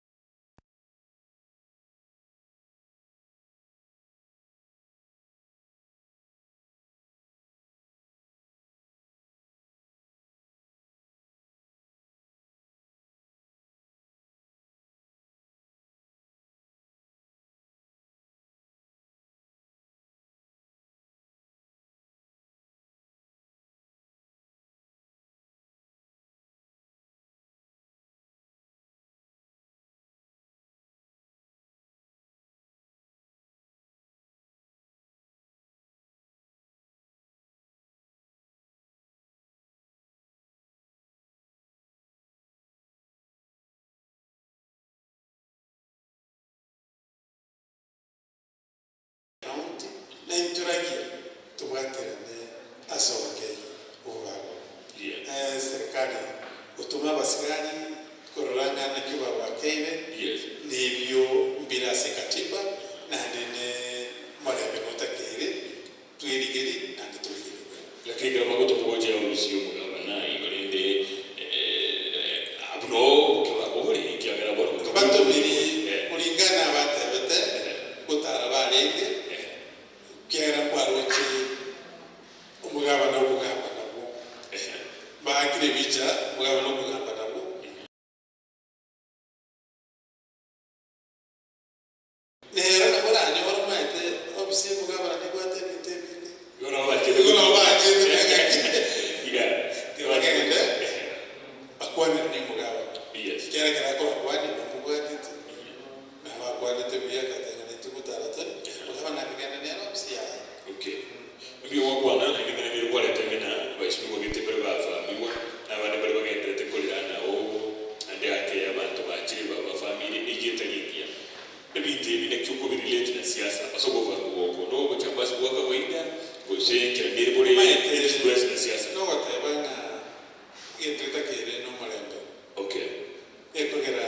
E: County, na inturagie tobwaterane ase obokei obobago. Serikali gotoma abasigari. Korora ng'a naki babakeire,
D: Yes.
E: nebio mbire ase ekatiba, naende ne morembe notakeire, twerigerie naende torigerigwe.
D: Lakini ekero bagotobogocha obisi y'omogabana igo rende eh, abwo noo obokebago bore, ekiagera bono gotobogocha
E: Batomiri
D: eh.
E: koringana abatebete gotara barenge, ekiagera nkwaroche omogabana okogamba nabwo. Mbaakire ebicha omogabana okogamba nabwo. Nero nabo oranyore omanyete ofisi y'omogabana nebwate ebinto ebinge.
D: Igo nabo bachete
E: Igo nabo bachete nengaki.
D: Yeah.
E: Tibagende bakwanere na omogabana.
D: Yes.
E: Ekiagera ekero akobakwania bamobwateti, nabo akwanete buya agateba ng'a naintwe gotara tore, omogabana akagenda nere ofisi yaye.
D: Okay. Mbuya gwakwana, naende ng'a nere kwareta ng'a abaisibigwa gete mbare bafamigwa, na abande mbare bagenderete korerana oo, naende ake abanto bachire babafamire, eyio etari engiya. Ebinto ebi naki okobirelate na siasa ase okobangwa oko? Nogochambasi gwa kawaida gose enchera nere bore
E: Omanyete
D: influence na siasa?
E: nogoteba ng'a egento getakeire nomorembe.
D: Okay.
E: Gekogera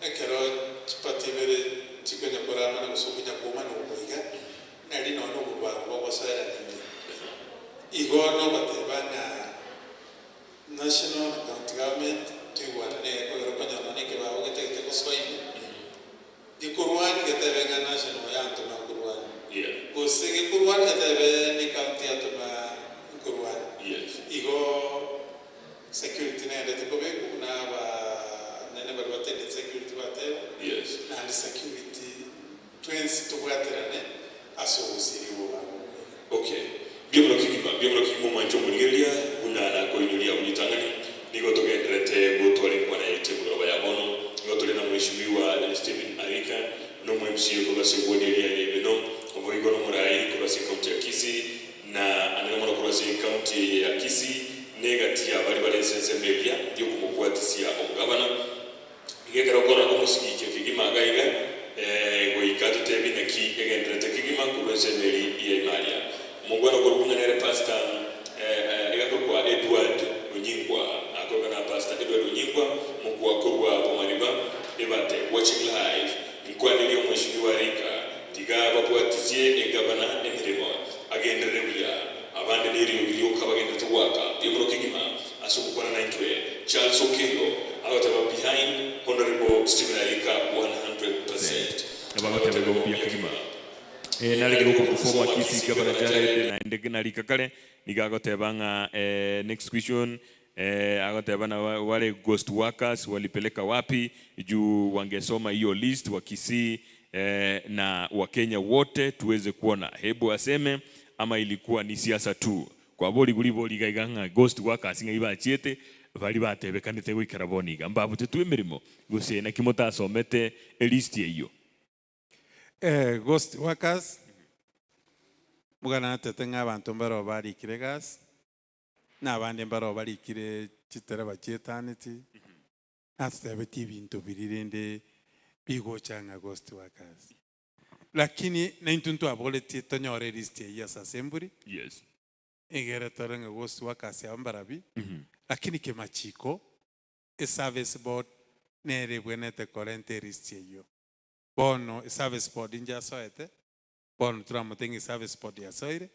E: ekero chipati ibere chikonya koramana gose okonya koumana oko iga, nari nonya nobobango bogosoerana ime. Igo nogoteba ng'a National na county government toigwanane gekogera okonyora nonya ekebago getagete gosoa ime, gekorwani getebe ng'a national yantoma nkorwani,
D: Yeah.
E: gose gekorwani getebe ne county yantoma nkorwani.
D: Yes.
E: Igo security nendete kobekwa buna abanene baria batendete security bateba,
D: Yes.
E: naende security Twensi tobwaterane ase ogosiria obobaani obo iga.
D: Okay. Mbuya mono kegima, mbuya mono kegima omwanche omorigereria, buna nakoinyoria abwo ritang'ani, nigo togendererete gotwara enkwana yaito emegoroba ya bono. Nigo tore na Mheshimiwa Stephen Arika, na omo MCA korwa ase eward eria ya Ibeno, oboigo nomorai korwa ase ecounty ya Kisii, na anene mono korwa ase ecounty eye ya Kisii, negati ya baria bare ase ensemo eria yokomobwatisia omogabana. Iga ekero okora omosigikia kegima iga iga, goika totebi naki egendererete kegima korwa ensemo eria ya ime aria. Omongwana okorokwa ng'a nere Pastor iga akorokwa Edward Onyingwa, akorokwa na Pastor Edward Onyingwa, mokwa korwa Bomariba, Ebate, watching live, Nkwanerie omweshimiwa Rika, tiga babwatisie egavana emeremo, agenderere buya. Abande neriogi rioka bagenderete goaka mbuya mono kegima ase ogokwana naintwe. Charles Okello agoteba behind Honourable Stephen Ayika 100%. Nabo agoteba igo mbuya kegima. Naregire okorokwa former Kisii Governor Jared naende narika kare nigo agoteba ng'a next question agoteba na wale ghost workers walipeleka wapi juu wangesoma hiyo list wa Kisii na Wakenya wote tuweze kuona hebu aseme ama ilikuwa ni siasa tu. Kwaborigwe ribori iga iga ng'a ghost workers ng'ai bachiete baria batebekanete goikera bono iga mbabutetwe emeremo gose naki motasomete elist eyio.
E: Ghost workers, moganatete ng'a abanto mbaroo barikire egasi, na abande mbaroo barikire chitereba chietaneti, natotebetie ebinto biria rende bigocha ng'a ghost workers. Lakini naintwe ntwaboretie tonyore elist eyio ase assembly,
D: Yes.
E: egere tore ng'a ghost workers aba mbarabi, lakini kemachiko, eservice board nere ebwenerete korenta elist eyio. Bono eservice board inche asoete, bono toramotebie ng'a eservice board yasoire,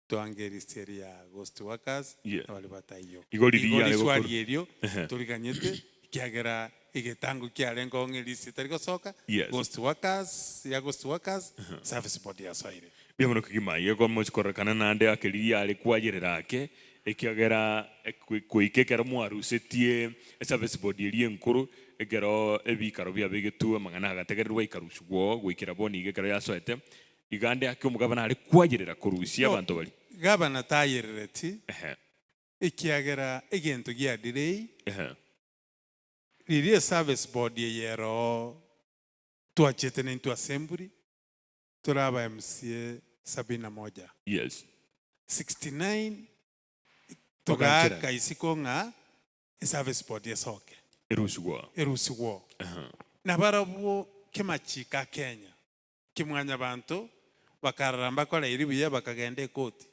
E: toange elist eria ya ghost workers,
D: Yeah.
E: na baria bataiyo.
D: Igo riria
E: Igo
D: yare
E: riswali
D: gokora.
E: erio
D: Ehe.
E: toriganyete, ekiagera egetango kiarenge ng'a elist etari gosoka,
D: Yes.
E: ghost workers ya ghost workers, service board yasoire.
D: Mbuya mono kegima, igo kwamochi kororekana naende ake riria yare kwayerera ake, ekiagera goika ekero mwarusetie eservice board eria enkoro, ekero ebikaro biabegetwe amang'ana agategererwa ikarusigwa oo goikera bono iga ekero yasoete, iga ande ake omogabana are kwayerera korusia
E: No,
D: abanto baria.
E: gavana tayerereti,
D: Ehe.
E: ekiagera egento gia delay,
D: Ehe.
E: riria eservice board eye ere oo twachete naintwe assembly, tore aba MCA sabini na moja.
D: Yes.
E: 69
D: Bagancherana.
E: togaaka isiko ng'a eservice board esoke.
D: Erusigwe.
E: Erusigwe. Nabarabwo kemachiko a Kenya, kimwanyabanto bakarora mbakoreiri buya bakagenda ekoti.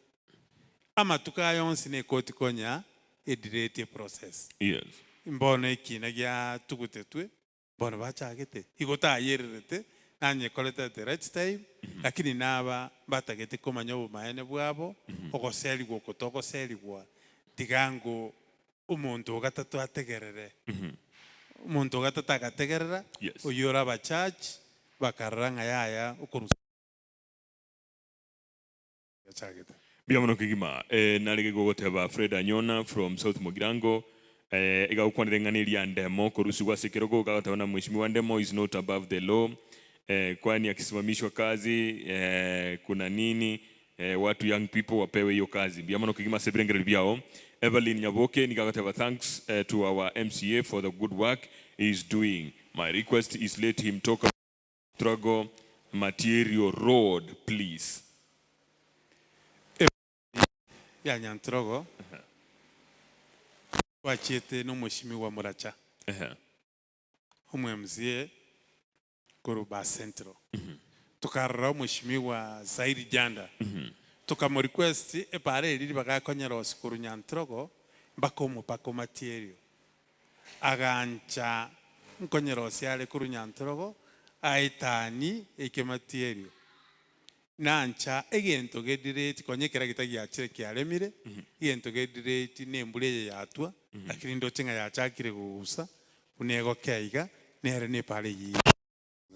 E: Amatuko aya onsi na ekoti konya ediletie process.
D: Yes.
E: Mbono ekina giatugutetwe, bono bachagete, igo tayererete, nanyekorete at the right time, lakini naba mbatagete komanya obomaene bwabo, ogoserigwa oko togoserigwa, tiga ngo omonto o gatato ategerere. Omonto o gatato agategerera,
D: Yes.
E: oyio ore abachurch, bakarora ng'a yaya okorusia Yachagete.
D: Mbuya mono kegima. Eh, narege gogoteba Fred Anyona from South Mugirango eh, iga gokwanera eng'ana eria Ndemo korusigwa ase ekerogo iga agoteba na Mheshimiwa Ndemo is not above the law eh, kwani akisimamishwa kazi eh, kuna nini eh, watu young people wapewe hiyo kazi. Mbuya mono kegima ase ebirengererio biao. Evelyn Nyaboke nigo agoteba thanks eh, to our MCA for the good work he is doing. My request is let him talk about Struggle Material Road please.
E: Ebadi ya Nyantrogo twachiete nomoshimiwa Muracha omo MCA korwa Ba Central. Tokarora omoshimiwa Saidi Janda tokamo request epara eria ribaga akonyera ose korwa Nyantrogo mpaka omopaka o Material. Agancha nkonyerosia are korwa Nyantrogo aetanie ekemati erio. Nancha egento gedireti konya ekeragita giachire kiaremire, egento gedireti na embura eye yatwa, lakini ndoche ng'a yachakire kogusa buna egokea iga, nere nepara eyio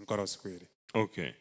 E: nkorosigwa ere.
D: Okay.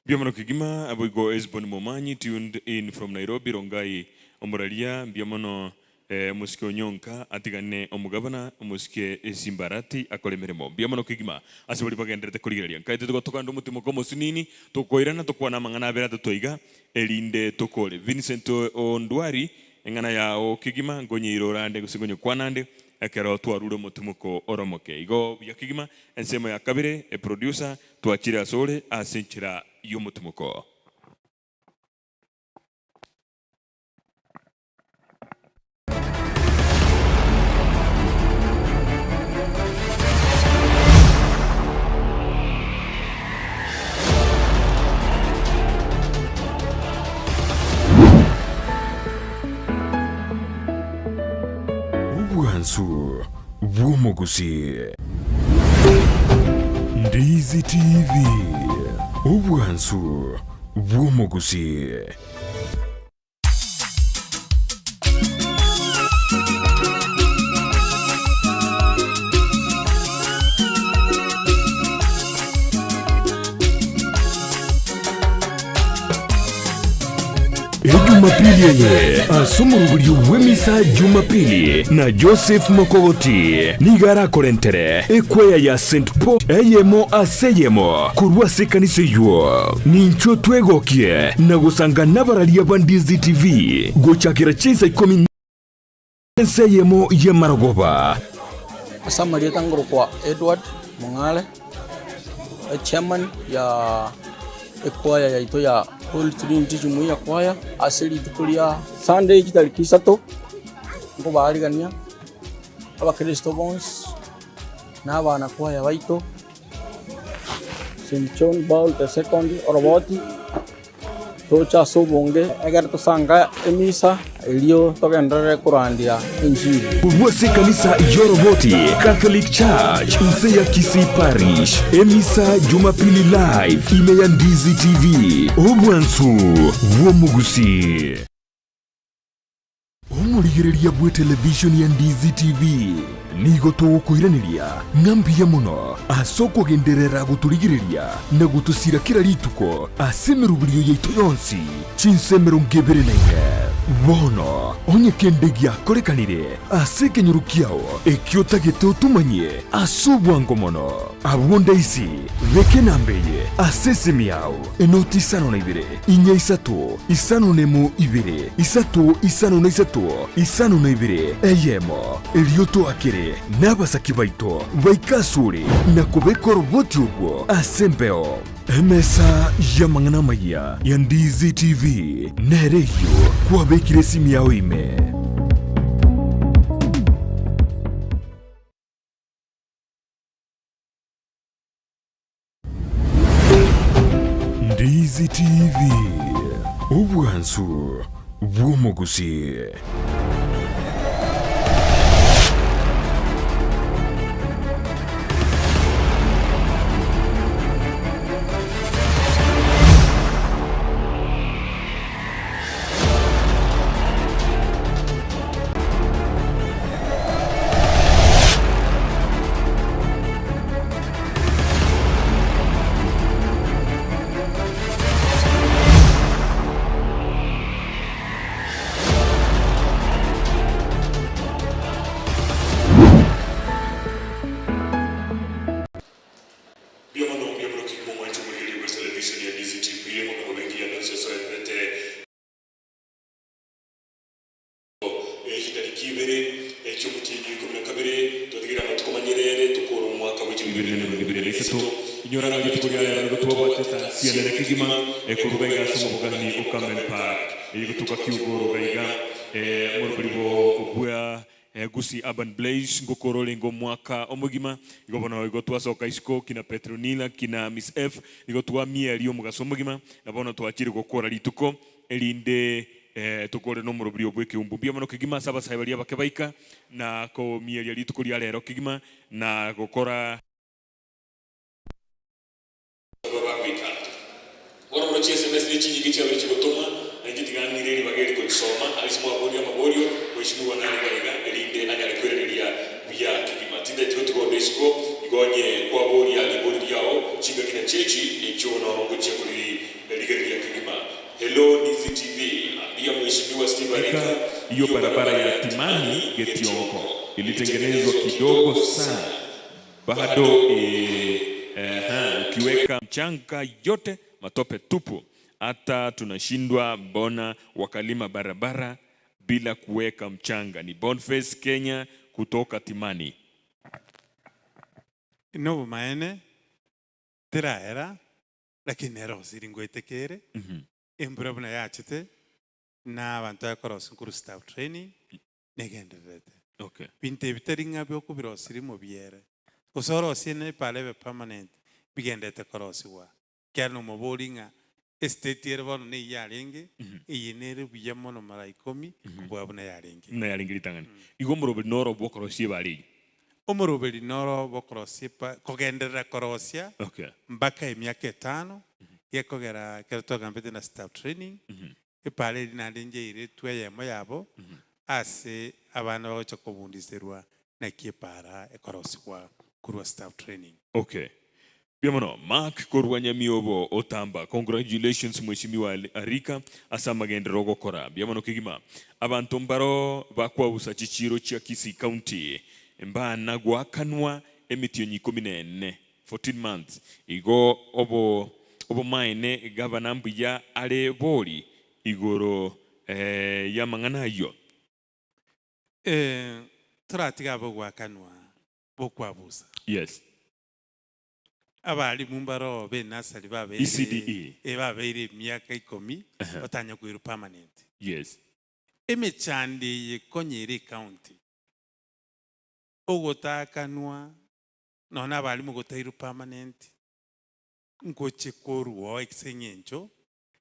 D: Mbuya mono kegima boigo Hesbon Momanyi tuned in from Nairobi Rongai omoraria mbuya mono eh, omosike Onyonka atigane omogabana omosike Simbarati akore emeremo mbuya mono kegima ase baria bagenderete korigereria nkaete togotoganda omotimoka omosinini tokoirana tokwane amang'ana abere atato iga erinde tokore Vincent Ondwari eng'ana yao kegima nkonyeire orande gose nkonyekwana ande ekero twarure omotimoko oromoke igo buya kegima ensemo ya kabere eproducer Twachire asore ase enchera y'omotimoko.
A: Obwansu bw'omogusii. Ndizi TV, obwansu bw'omogusii. Ejumapili eye ase omoroberio bw'emisa Jumapili na Joseph Mokogoti nigo arakorentere ekwaya ya St Paul eyemo ase eyemo korwa ase ekanisa eywo. Ninchwo twegokie na gosanga nabararia ba Ndizi TV gochakera chinsa ikomi ense eyemo y'amarogoba.
G: Ase amarieta ngorokwa Edward Mong'are, echairman ya ekwaya yaito ya Holy Trinity Jumuiya Choir, ase rituko ria Sunday chitariki isato, nkobaarigania abakristo bonsi na abana kwaya baito, St John Paul the Second oroboti. Toche ase obonge, ekero tosanga emisa, erio togenderere korandia enchiri.
A: Korwa ase ekanisa y'Oroboti Catholic Church inse ya Kisii Parish, Emisa Jumapili Live ime ya Ndizi TV, obwansu bw'omogusii. Omorigereria bw'etelevishoni ya Ndizi TV, nigo togokoiraneria ng'a mbuya mono ase okogenderera gotorigereria na gotosira kera rituko ase emeroberio yaito yonsi chinsa 24. Bono onye kende giakorekanire ase ekenyoro kiao ekio otagete otomanyie ase obwango mono, abwo ndaisi beka enamba eye ase esimi yao. Enoti isano na ibere, inya isato, isano nemo ibere, isato isano na isato, isano na ibere, eyemo. Erio toakere nabasaki baito baike asore na kobeka oroboti orwo ase embeo. Emesa y'amang'ana amayia ya Ndizi TV nere eyio kwabekire esimi yao ime. Ndizi TV, obwansu bw'omogusii.
D: 2023. Inyora ng'a rituko ria rero nigo twabwate etasi enene kegima ekoruga iga ase omobogani o Carmen Park, eye gotoka Kiugoro iga iga morobori bwa Gusii Urban Blaze ngokora orenge omwaka omogima. Igo bono igo twasoka isiko kina Petronila kina Miss F igo twamieria omogaso omogima na bono twachire gokora rituko erinde tokore nomorobori o bw'ekeumbu. Mbuya mono kegima ase abasae baria abake baika na komieria rituko ria rero kegima na gokora. Abwo bagoika. Bono moroche SMS ne chinyinge chiabeire chigotomwa, na inche tiga ng'ire ribaga eri kochisoma. Ase mwaboria amaborio, Mheshimiwa nare iga iga, erinde anyare koiraneria buya kegima. Tintageti gotiga onde isiko, igo onye kwaboria ribori riao chingaki na chechi, echio bono ngochia koririgereria kegima. Hello Ndizi TV, ambia Mheshimiwa Steve Arika
A: Hiyo barabara ya Timani Getionko ilitengenezwa kidogo sana bado eeh ukiweka
D: mchanga yote matope tupu hata tunashindwa mbona wakalima barabara bila kuweka mchanga ni Bonface Kenya kutoka Timani.
E: Nobomaene teraera, lakini nere osiri ngoeteke ere, embura buna yachete, na abanto bakorosia nkorwa staff training, negendererete.
D: Okay.
E: Binto ebi tari ng'a biokobirosia rimo biere, gose orosie na epara ebe permanent, bigenderete korosigwa. Ekiagera nomobori ng'a estate ere bono neyio yarenge, eye nere buya mono mara ikomi kobua buna yarenge.
D: Buna yarenge ritang'ani. Igo omoroberi noro bw'okorosia ebara eyio.
E: Omoroberi noro bw'okorosia epa kogenderera korosia
D: Okay.
E: mpaka emiaka etano, gekogera ekero twagambete na staff training, Epaara eria naende njairetwe eyemo yabo ase abana bagocha kobundiserwa naki epaara ekorosigwa korwa staff training.
D: Okay. Mbuya mono Mark korwa Nyamiobo Otamba. Congratulations Mheshimiwa Arika ase amagenderero ogokora. Mbuya mono kegima. Abanto mbaro bakwabusa chichiiro chia Kisii County mbana goakanwa emitienyi ikomi na ene. 14 months igo obo obomaene gavana mbuya are bori igoro yamang'ana ayio.
E: Ee, toratiga abe ogoakanwa bokwabusa.
D: Yes.
E: Abalimu mbaroo be nursery babeire
D: ECDE.
E: eh, babeire emiaka ikomi batanya koirwa permanent.
D: Yes.
E: Emechando eye konya ere ecounty, ogotaakanwa Nonya nabarimu gotairwe permanent, ngoche korwa oo ase eng'encho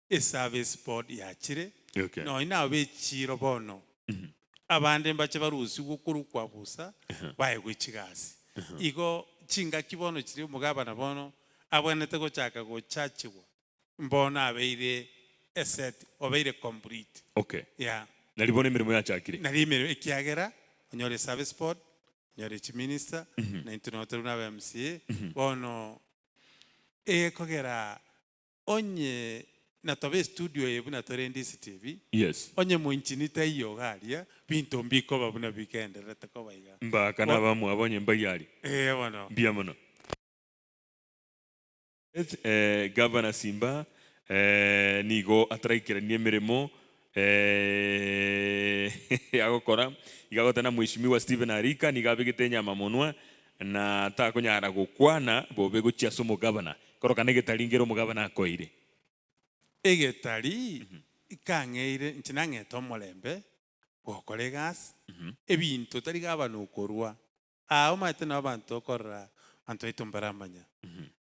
E: eservice board yachire,
D: Okay.
E: nonya nabo bechiro bono, abande mbache barusigwe korwa kwabusa, baegwe chigasi. Igo chingaki bono chiria omogabana bono abwenerete gochaka gochachigwa, mbono abeire eset, obeire complete.
D: Okay.
E: Yeah.
D: Nari bono emeremo yachakire.
E: Nari emeremo ekiagera, onyore eservice board, onyore chiminister, na intwe nabo tore buna aba MCA, bono egekogera onye natobe estudio eye buna tore DCTV,
D: Yes.
E: onye moinchini taiyo iga aria, binto mbikoba buna bigendererete koba iga.
D: Mbaka na abamwabo onye mbayio aria.
E: Ee bono.
D: Mbuya mono. Gavana Simba nigo ataraikerania emeremo agokora, iga agoteba na Mheshimiwa Stephen Arika nigo abegete enyama monwa na takonyara gokwana bobe gochia ase omogavana, korokana egetari nkere omogavana akoeire.
E: Egetari ikang'eire inche nang'ete omorembe gokora egasi, ebinto tari gavana okorwa Aa omanyete nabo abanto okorora abanto baito mbaramanya.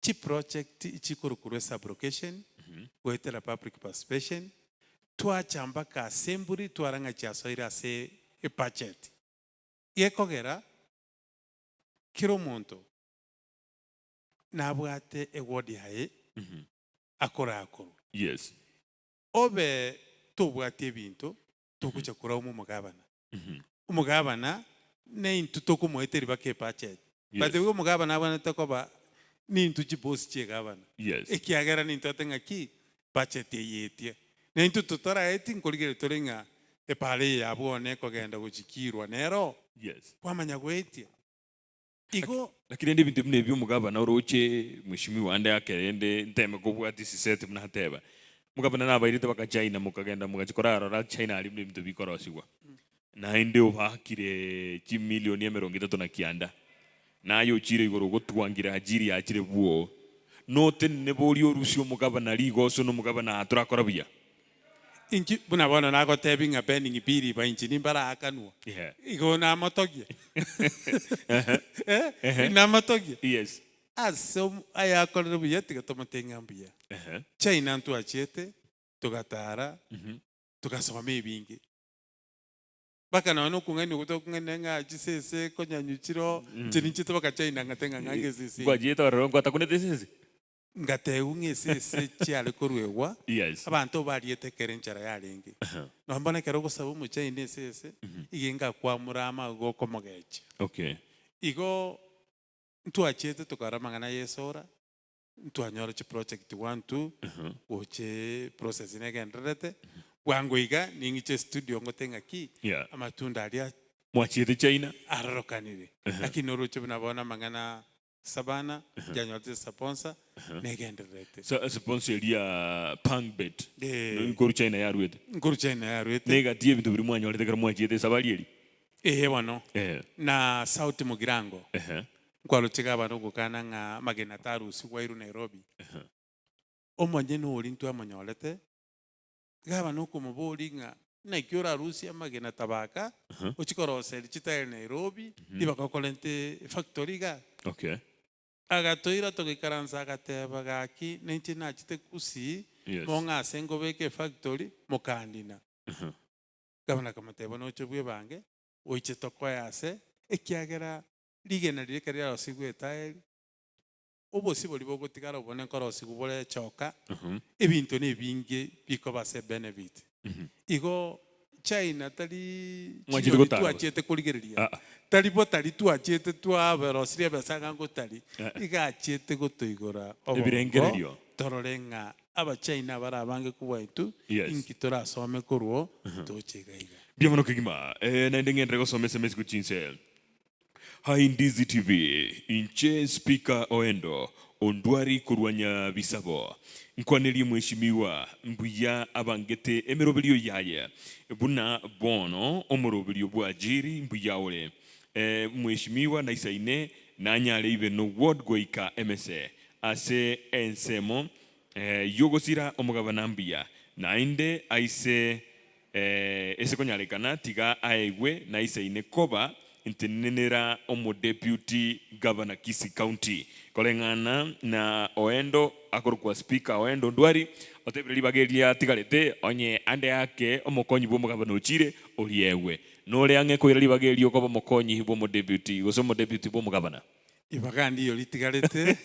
E: Chiproject chikorwa esublocation goetera public participation, twacha mpaka assembly twara ng'a chiasoire ase ebudget. Gekogera kera omonto nabwate eward yaye akorakorwa.
D: Yes.
E: Obe tobwati ebinto togocha korwa omogabana. Omogabana nintwe tokomoeteria mpaka ebudget.
D: Yes.
E: But igo omogabana abwenerete koba nintwe chibosi chia egabana.
D: Yes.
E: Ekiagera nintwe ate ng'aki budget eye etie. Na intwe totoraeti nkorigereria tore ng'a epara eye ya bwone ekogenda gochikirwa nero
D: Yes.
E: kwamanya goetia. Igo.
D: Lakini rende ebinto buna ebi omogabana oroche mheshimiwa ande ake rende nteme kobwatia esiseti buna ateba. Omogabana nabairete baka China mokagenda mogachia korarora China aria buna ebinto bikorosigwa. Naende obaakire chimilioni emerongo etato na kianda. Naye ochire igoro ogotwangira ajiri yachire bwoo, notenene boria orusie omogabana rigoso na omogabana aa torakora buya.
E: Inki buna bono nagotebi ng'a Ben Ng'ibiri bainchi nimbaraakanwa?
D: Yeah.
E: Igo namotogie? Eh, namotogie?
D: Yes.
E: Ase om- ayakorire buya tiga tomote ng'a mbuya.
D: Ehe.
E: China ntwachiete, togatara, togasoma ebinge. Mpaka nonya na okong'aina okwo tokong'aina ng'a chisese konyanywa chiroo, inche ninchete mpaka China ngate ng'a ng'ange esese eye.
D: Nkwachiete ororo nkwatakunete esese?
E: Ngatebiwa ng'a esese chiare koruegwa,
D: Yes.
E: abanto bariete ekero enchara yarenge. Nonya bono ekero ogosaba omochina esese, iga engakwamura amago okomogecha.
D: Okay.
E: Igo ntwachiete tokarora amang'ana ya esora, ntwanyora chiproject one two, gocha process negendererete, bwango iga ning'iche estudio ngote ng'aki,
D: Yeah.
E: amatunda aria
D: Mwachiete China?
E: arorokanire. Lakini oroche buna bono amang'ana Sabana, nkianyorete sponsor, negendererete.
D: Sa- Sponsor eria Pangbet,
E: Eh.
D: nkoru China yaruete.
E: Nkoru China yaruete.
D: Negati y'ebinto biria mwanyorete ekero mwachiete esabari eria?
E: Ee bono.
D: Eh.
E: Na Sauti Mugirango.
D: Ehe.
E: Nkwaroche gabana ogokana ng'a amagena tarusigwa airwe Nairobi. Omonyene oria ntwamonyorete, gabana okomoboria ng'a naki orarusie amagena tabaka, ochie koroseria chitairi Nairobi, ribaga okorente efactory igaa.
D: Okay.
E: Agatoira togaikaransa agateba, Gaki ninche nachete Gusii,
D: Yes.
E: mong'e ase nkobeka efactory, mokandina. Gabana akamotebia, Noche bwebange, oiche tokoe ase, ekiagera Rigena riria ekero riarosigwe etaeri, obosio boria bogotigara obone nkorosigwa bore echoka, ebinto nebinge bikoba ase ebenefit. Igo China tari
D: Mwachiete
E: chinyoni
D: gotara gose?
E: twachiete korigereria,
D: Ah, ah.
E: tari botari twachiete twaberosirie ebesa ng'a ngotari,
D: Eh.
E: iga achiete gotoigora obongo,
D: Ebirengererio.
E: torore ng'a Abachina bare abange kobua intwe,
D: Yes.
E: inki torasome korwa toche iga iga.
D: Mbuya mono kegima. Eh, naende ng'enderere gosoma SMS chinse. Hi Ndizi TV, inche Speaker Oendo Ondwari korwa Nyabisabo. Nkwanerie mweshimiwa mbuya abangete emeroberio yaye buna bono omoroberio bw'ajiri mbuya ore. Eh, mweshimiwa naisaine nanyare ibe no ward goika emese ase ensemo eh, yogosira omogabana mbuya naende aise Ee, ase konyarekana tiga aegwe naisaine koba ntenenera omodeputy governor Kisii County. Koreng'ana na Oendo akorokwa Speaker Oendo Ndwari otebire ribaga eri riatigarete onye ande ake omokonyi bw'omogabana ochire oriegwe. Nore ang'e koira ribaga erio koba omokonyi bw'omodeputy gose omodeputy bw'omogabana.
E: Ribaga ndiyo ritigarete,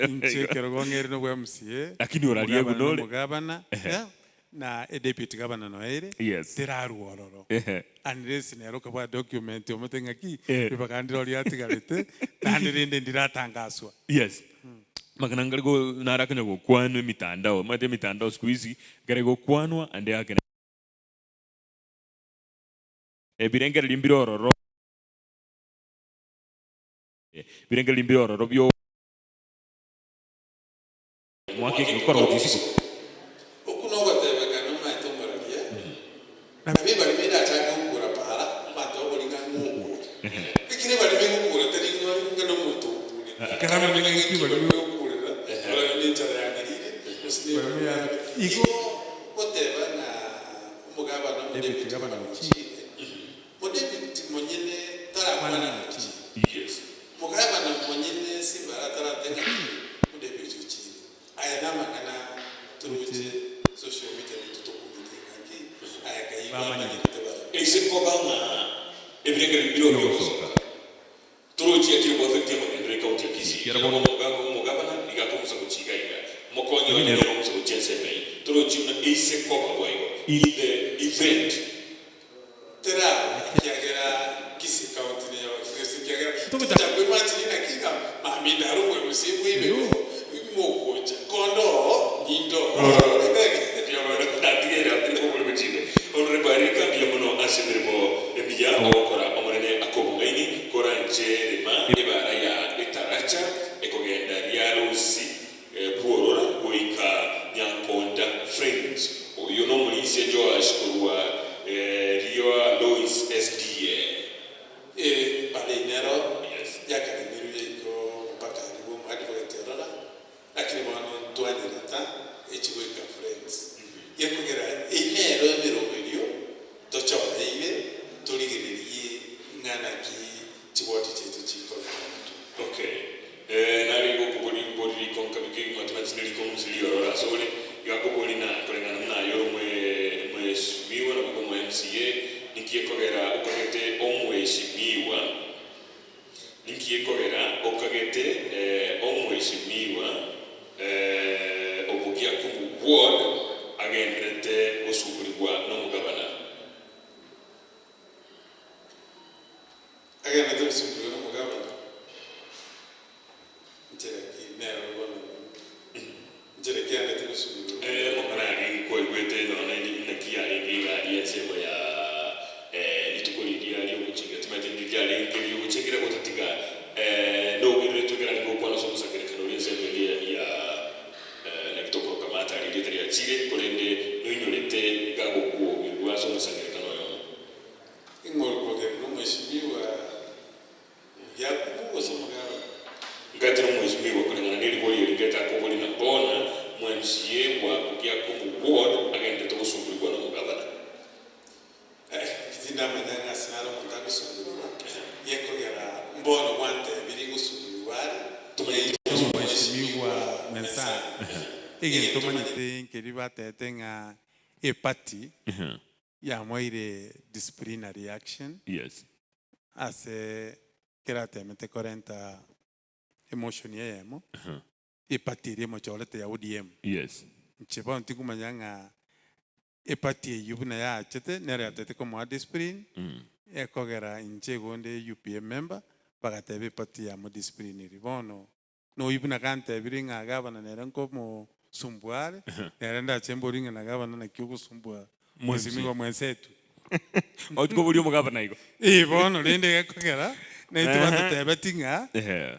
E: inche ekerogo ng'ere nobwa MCA,
D: Lakini orariegwe
E: omogabana
D: nore.
E: nomogabana, eh, na edeputy governor noyo ere,
D: Yes.
E: terarwa ororo.
D: Ehe.
E: Unless nere okabwata document omote ng'aki,
D: Eh.
E: ribaga ndiro riatigarete, naende rende ndiratangaswa.
D: Yes. Amang'ana ngare go naro akonya gokwanwa emitandao, omanyete emitandao siku hizi, ekero egokwanwa ande ake Ebirengererio mbire ororo. Ebirengererio mbire ororo bio omwaka egekora gochia isiko.
F: Okwo nogotebekana omaete omoraria, na ebarimo erachake gokura para, abanto babori ng'a ng'o okure. Ekero ebarimo egokura tari ng'a ng'a nomonto okure.
E: Ekero amanyete
F: ng'a
E: ng'aki
F: ng'aki
E: ebarimo
F: ebarimo egokurera, orore nenchara yang'erire, gose
E: Ebarimo
F: nebarimo
E: yabe.
F: yabe. Igo goteba ng'a omogabana
E: Deputy
F: omodeputy
E: governor
F: governor
E: ochire.
F: ochire, Modevidi monyene tarakwana
E: Kwana
F: nochire.
D: Yes.
F: Mogabana monyene Sibara tarate ng'aki Modevidi ochire. Aya namang'ana toroche social media naintwe tokumete ng'aki aya kai
E: Bamanyire.
F: bamanyerete barabwo.
D: Ase koba ng'a ebirengererio mbireo biogosoka, torochi achire goaffectia amagenderero ecounty ya Kisii.
A: Ekiagera
D: Ekiagera
A: bono
D: bono omogabana nigo akomusa gochia iga iga, mokonye
A: Lakini
D: onye
A: nero
D: nere omusa gochia ensemo eye. Torochi buna eise koba boigo in the event.
F: Teraba, ekiagera Kisii County ney'Abakristo, ekiagera togocha kwemachiri naki ng'a mambia indare omwegusie bw'eibero mogocha, konde oo, ninde oo.
D: Honourable Arika, mbuya mono ase emeremo emiya ogokora. Omonene akobong'aini koranche rema ebara ya etaracha ekogenda riarosi Bworora goika Nyankonda Friends. Oyio nomorisia Joash korwa.
C: gekogera okagete omweshimiwa? Ninki gekogera okagete omweshimiwa Omogiakungu Ward agenderete gosuburigwa nomogabana?
F: Agenderete gosuburigwa nomogabana? Nchera ki nero bono nchera ki agenderete gosuburigwa nomogabana?
C: Amang'ana aria kwaigwete nonya naki yarenge iga aria ensemo ya rituko riria ri'ogochenga, timanyeti ndi riarenge ri'ogochengera gotatiga nogereretwe ekero arenge gokwana ase omosangererekano oria ensemo eria ya naki tokoroka Martha aria erieta riachire, korende noinyorete gagokwogerwa ase omosangererekano oyomo.
F: Ing'o orikwogerwa nomweshimiwa Yakobo gose omogabana?
C: Ngatera omweshimiwa koreng'ana neribori eri ngete akobori na bona mwa MCA bwa Bogiakobo ward agenderete gosumburigwa nomogabana.
F: Eh, inche tindamanya ng'a ase nare omonto agosumburigwa, gekogera mbono gwantebirie ngosumburigwa are,
C: Tomanyeti
E: Omweshimiwa Mensah, egento omanyete nkeri batebete ng'a eparty yamoeire disciplinary action
D: Yes.
E: ase keratemete korenta emotion eyemo, eparty eria emochorete ya ODM.
D: Yes.
E: Inche bono tinkomanya ng'a eparty eyio buna yaachete nero yatete komoa discipline, ekogera inche igo onde UPA member, bagateba eparty yamodiscipliniri. Bono Noyio buna gantebirie ng'a gavana nere nkomosumbua are, nere ndache mborie ng'a na gavana naki ogosumbua mwesimigwa mwensetu.
D: Ochi koboria omogavana igo.
E: Ee bono rende gekogera naintwe batotebeti ng'a
D: Ehe.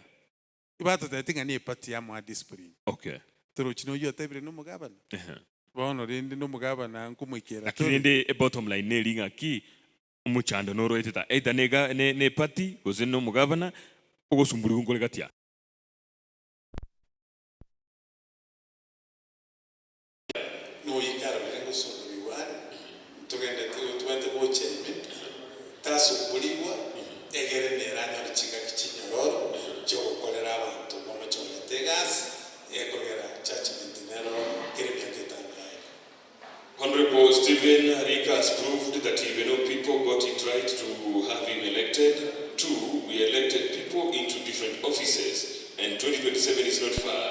E: batotebeti ng'a ne eparty yamoa discipline.
D: Okay.
E: Torochi noyio otebire na omogavana.
D: Ehe.
E: Bono rende na omogavana nkomoikera
D: Lakini
E: tore.
D: rende ebottom line neri ng'aki, omochando noroetete aa, either nega ne neparty gose na omogavana, ogosumburigwa nkore gati aa.
F: Noika arorire ngosumburigwa are, ntogenderete tobwate gocha ime, tasumburigwa, egere nere anyore chingaki chinyororo chiogokorera abanto bamochorete egasi, ekogera judgment nero kera emiaka etano yaerire.
C: Honourable Stephen Arika has proved that even though people got it right to have him elected, too, we elected people into different offices and 2027 is not far,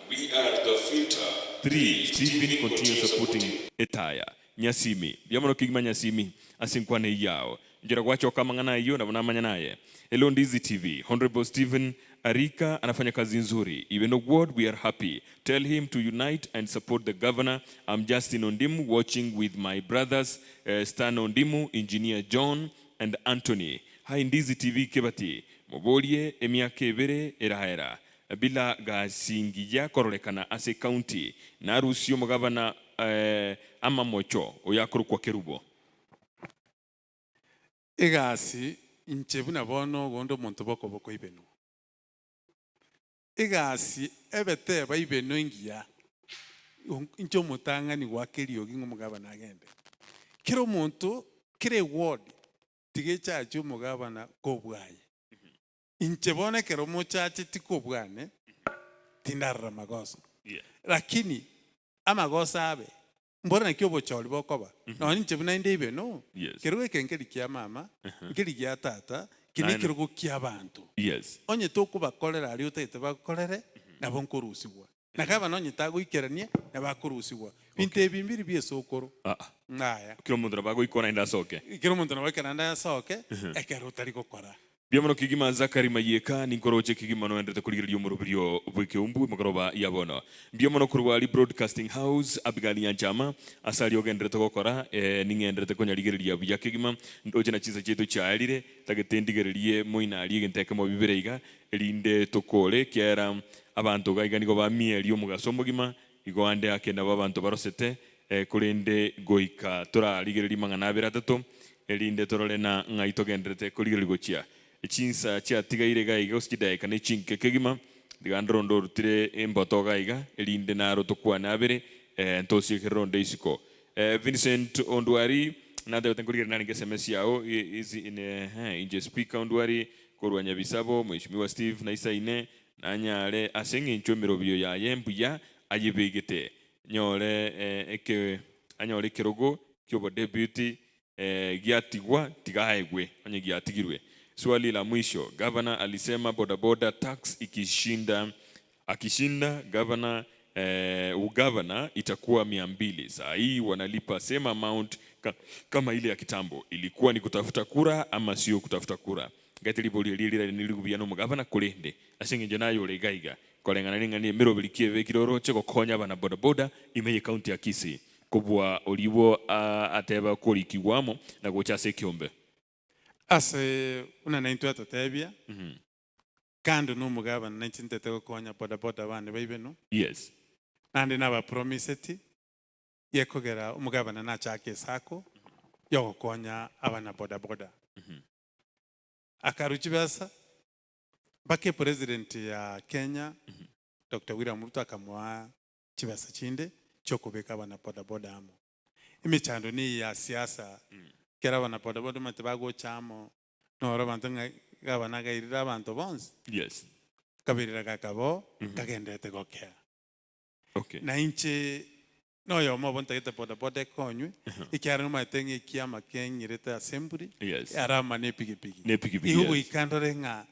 C: we are the filter.
D: 3, Stephen continue supporting Etaya. Nyasimi, mbuya mono kegima Nyasimi ase enkwana eyio yao. Inchera gwachoka amang'ana ayio nabo namanya naye. Elondizi TV, Honourable Stephen Arika anafanya kazi nzuri, even though ward we are happy, tell him to unite and support the governor, I'm Justin Ondimu watching with my brothers Stan Ondimu, Engineer John and Anthony. Hi Ndizi TV Kebati, moborie emiaka ebere eraera bila gasi ngiya kororekana ase ecounty, narusie omogabana amamocho oyo akorokwa Kerubo.
E: Egasi inche buna bono ogonde omonto bw'okoboko ibenwa. Egasi ebe teba ibenwa engiya, inche omotang'ani goaka eriogi ng'a omogabana agende. Kera omonto, kera eward, tiga echache omogabana kobwaye. Inche bono ekero mochacheti kobwane, tindarora magoso. Lakini amagoso abe, mbora naki obochori bokoba, nonya inche buna inde ibe no,
D: Yes.
E: kerogo eke nkeri kia mama, nkeri gia tata, eki
D: Naende-
E: nekerogo kia abanto.
D: Yes.
E: Onye tokobakorera aria otagete bakorere, nabo nkorusigwa. Na gavana onye tagoikerania, nabo akorusigwa. Binto ebi mbiri bi'esokoro.
D: Ah ah.
E: Ng'aya.
D: Kera omonto nabo agoikwa naende asoke.
E: Kera omonto nabo agoika naende asoke, ekero otari gokora.
D: Mbuya mono kegima Zakari Mayeka, ninkoroche kegima noenderete korigereria omoroberio bw'ekeumbu emogoroba ya bono. Mbuya mono korwa Lee Broadcasting House, Abigail Nyanchama, ase aria ogenderete gokora, ee, ning'enderete konyarigereria buya kegima, ndoche na chinsa chiaito chiaerire, tagete ndigererie moino aria egento ekemo bibere iga, erinde tokore, ekiagera abanto iga iga nigo bamieria omogaso omogima, igo ande ake nabo abanto barosete, korende goika torarigererie mang'ana abere atato, erinde torore na ng'ai togendererete korigereria gochia. Chinsa chiatigaire iga iga gose chidaeka ne chinke kegima, tiga ndore onde orutire emboto iga iga, erinde naro tokwane abere, ntosiekerere onde isiko. Vincent Ondwari, natebete nkorigereria narenge sms yao, inche Speaker Ondwari korwa Nyabisabo, Mheshimiwa Steve naisaine, nanyare ase eng'encho emerobio yaye mbuya ayebegete, nyore eke anyore ekerogo ki'obodeputy. Giatigwa tiga aegwe onye giatigirwe. Swali la mwisho, Gavana alisema bodaboda tax ikishinda akishinda gavana ugavana itakuwa 200. Saa hii wanalipa same amount kama ile ya kitambo. Ilikuwa ni kutafuta kura ama sio kutafuta kura? Gati ribori eri riraria nirigubia nomogavana korende ase eng'encho naye ore iga iga koreng'ana ning'ana emeroberi ki ebekire oroche gokonya abana bodaboda ime ye county ya Kisii. Kobua oribo ateba korikigwa amo na gocha ase ekeombe.
E: Ase buna naintwe atotebia, kando nomogabana nainche ntete gokonya bodaboda abande baibeno,
D: Yes.
E: naende nabapromiseti gekogera omogabana nachake esacco yogokonya abana bodaboda. Akarwa chibesa mpaka epresident ya Kenya Doctor William Ruto akamoa chibesa chinde chiokobeka abana bodaboda amo. Emechando neye ya siasa, ekero abana bodaboda omanyete bagocha amo, noro abanto ng'a gavana agairire abanto bonsi,
D: Yes.
E: kaberera gakaba kagenderete gokea.
D: Okay.
E: Na inche noyomo obo ntagete bodaboda ekonywe, ekiagera nomanyete ng'a ekiama keng'irete assembly,
D: Yes.
E: arama na epigipigi.
D: Na epigipigi,
E: Igo
D: yes.
E: goika ndore ng'a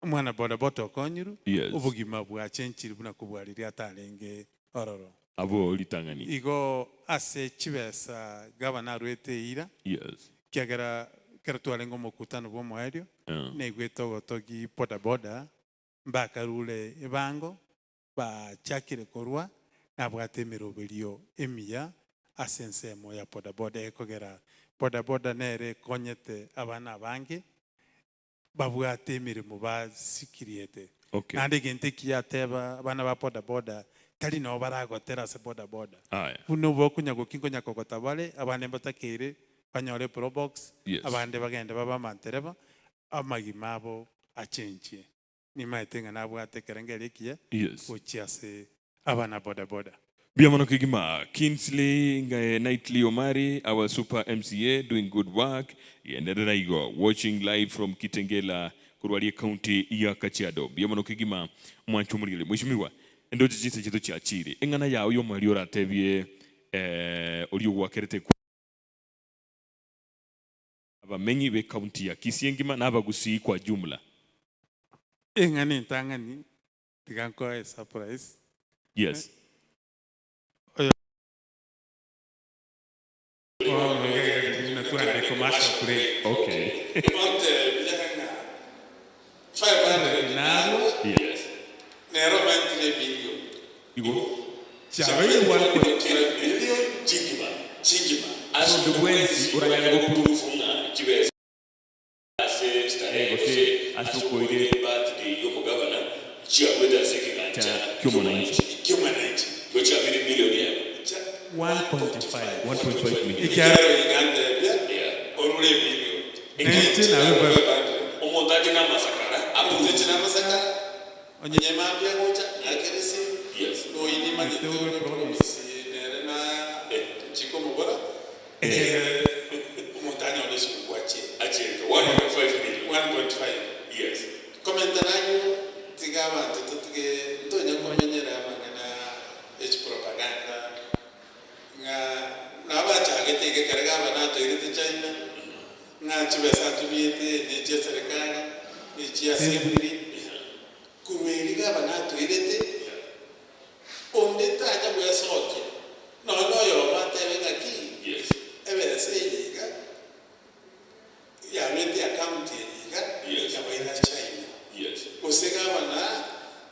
E: Omwana bodaboda okonyirwe,
D: Yes.
E: obogima bwachenchire buna kobua riria atarenge ororo.
D: Abwo ritang'ani.
E: Igo ase chibesa gavana aruete eira,
D: Yes.
E: ekiagera ekero twarenge omokutano bw'omoerio,
D: Eh.
E: naigwete ogotogi bodaboda mbakarure ebango, bachakire korwa, nabwate emeroberio emiya ase ensemo ya bodaboda, ekogera bodaboda nere ekonyete abana abange babwate emeremo basikiriete.
D: Okay.
E: Naende egento ekiya ateba abana ba boda boda tari nabo baragotera ase boda boda.
D: Aya.
E: Buna obokonya goki nkonya kogota bare, abande mbatakeire banyore probox,
D: Yes.
E: abande bagende babe amantereba, amagima abo achenchie. Nimaete ng'a nabwate ekerengerio ekiya
D: Yes.
E: gochia ase abana boda boda.
D: Mbuya mono kegima Kinsley Nightly Omari our super MCA doing good work genderera igo watching live from Kitengela korwa aria ecounty ya Kajiado mbuya mono kegima mwanche omorigereria Mheshimiwa ndoche chinsa chiaito chiachire eng'ana yao yomoerio oratebie oria ogwakerete ekura Abamenyi b'ecounty ya Kisii engima na abagusii kwa jumla.
E: Eng'ana entang'ani Tiga nkoe esurprise.
D: Yes.
E: Oyo bono iga iga riria buna twande commercial break.
D: Okay.
F: Ontebia ng'a 500
E: Narwo.
D: Yes.
F: Nero omentire emilion.
D: Igo.
E: Chiabeire 1.5
F: million chingima chingima.
D: Ase onde bwensi oranyare goprove ng'a chibesa. Ase starehe gose ase okoira ebirthday y'omogabana chiaruete ase ekegancha ki'omwananchi.
F: Ki'omwananchi.
D: Igo chiabeire million emo.
E: 1.5.
D: 1.5 million.
F: Ekiagera oiga ntebia orure emilion.
E: Nainche nabe 500.
D: Omonto ache namasakara
F: Omonto ache namasakara onye mambia agocha naakere esimi.
D: Yes.
F: Noyi nimanyete ore promise nere na chikomobora. Omonto anyore esiguku achiere.
D: Achiere 1.5 million.
F: 1.5.
D: Yes.
F: Komenta nayio, tiga abanto totige ntonya komenyera amang'ana e chipropaganda ng'a nabachagete iga ekero gavana atoirete China, ng'a chibesa atumiete ne chia serikali, ne chia assembly, korwa erio gavana atoirete. Onde tanya gwesokia, nonya noyomo atebe ng'aki, Ebesa eye iga yarwete account eye iga ekabaira China. Gose gavana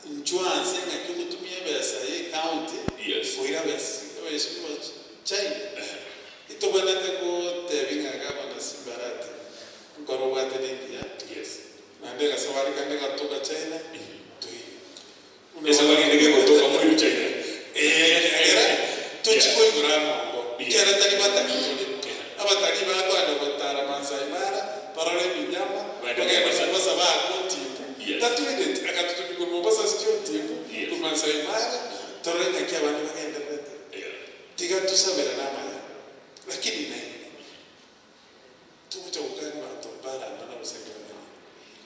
F: inchuo anse ng'aki ogotumia ebesa ye county koira abesibwa China. Intobwenerete gotebi ng'a gavana Simbarati nkoro obwate nengiya, naende egasabari kande gatoka China toiyo.
D: Esabari ende gegotoka moiru China.
F: Ekiagera tochi koigora amongo, ekiagera tari batari tore. Abatari bakoenda gotara Maasai Mara, barore ebinyama,
D: Baende
F: bagende
D: Mombasa.
F: Mombasa baake otimbu.
D: Yes.
F: Tatuireti, agatotomia korwa Mombasa ase chiotimbu,
D: Yes.
F: korwa Maasai Mara, torore ng'aki abande bagendererete.
D: Yeah.
F: Tiga tosaberane amaya, lakini naende Togocha gokania abanto mbaramba na gose nkereng'ana.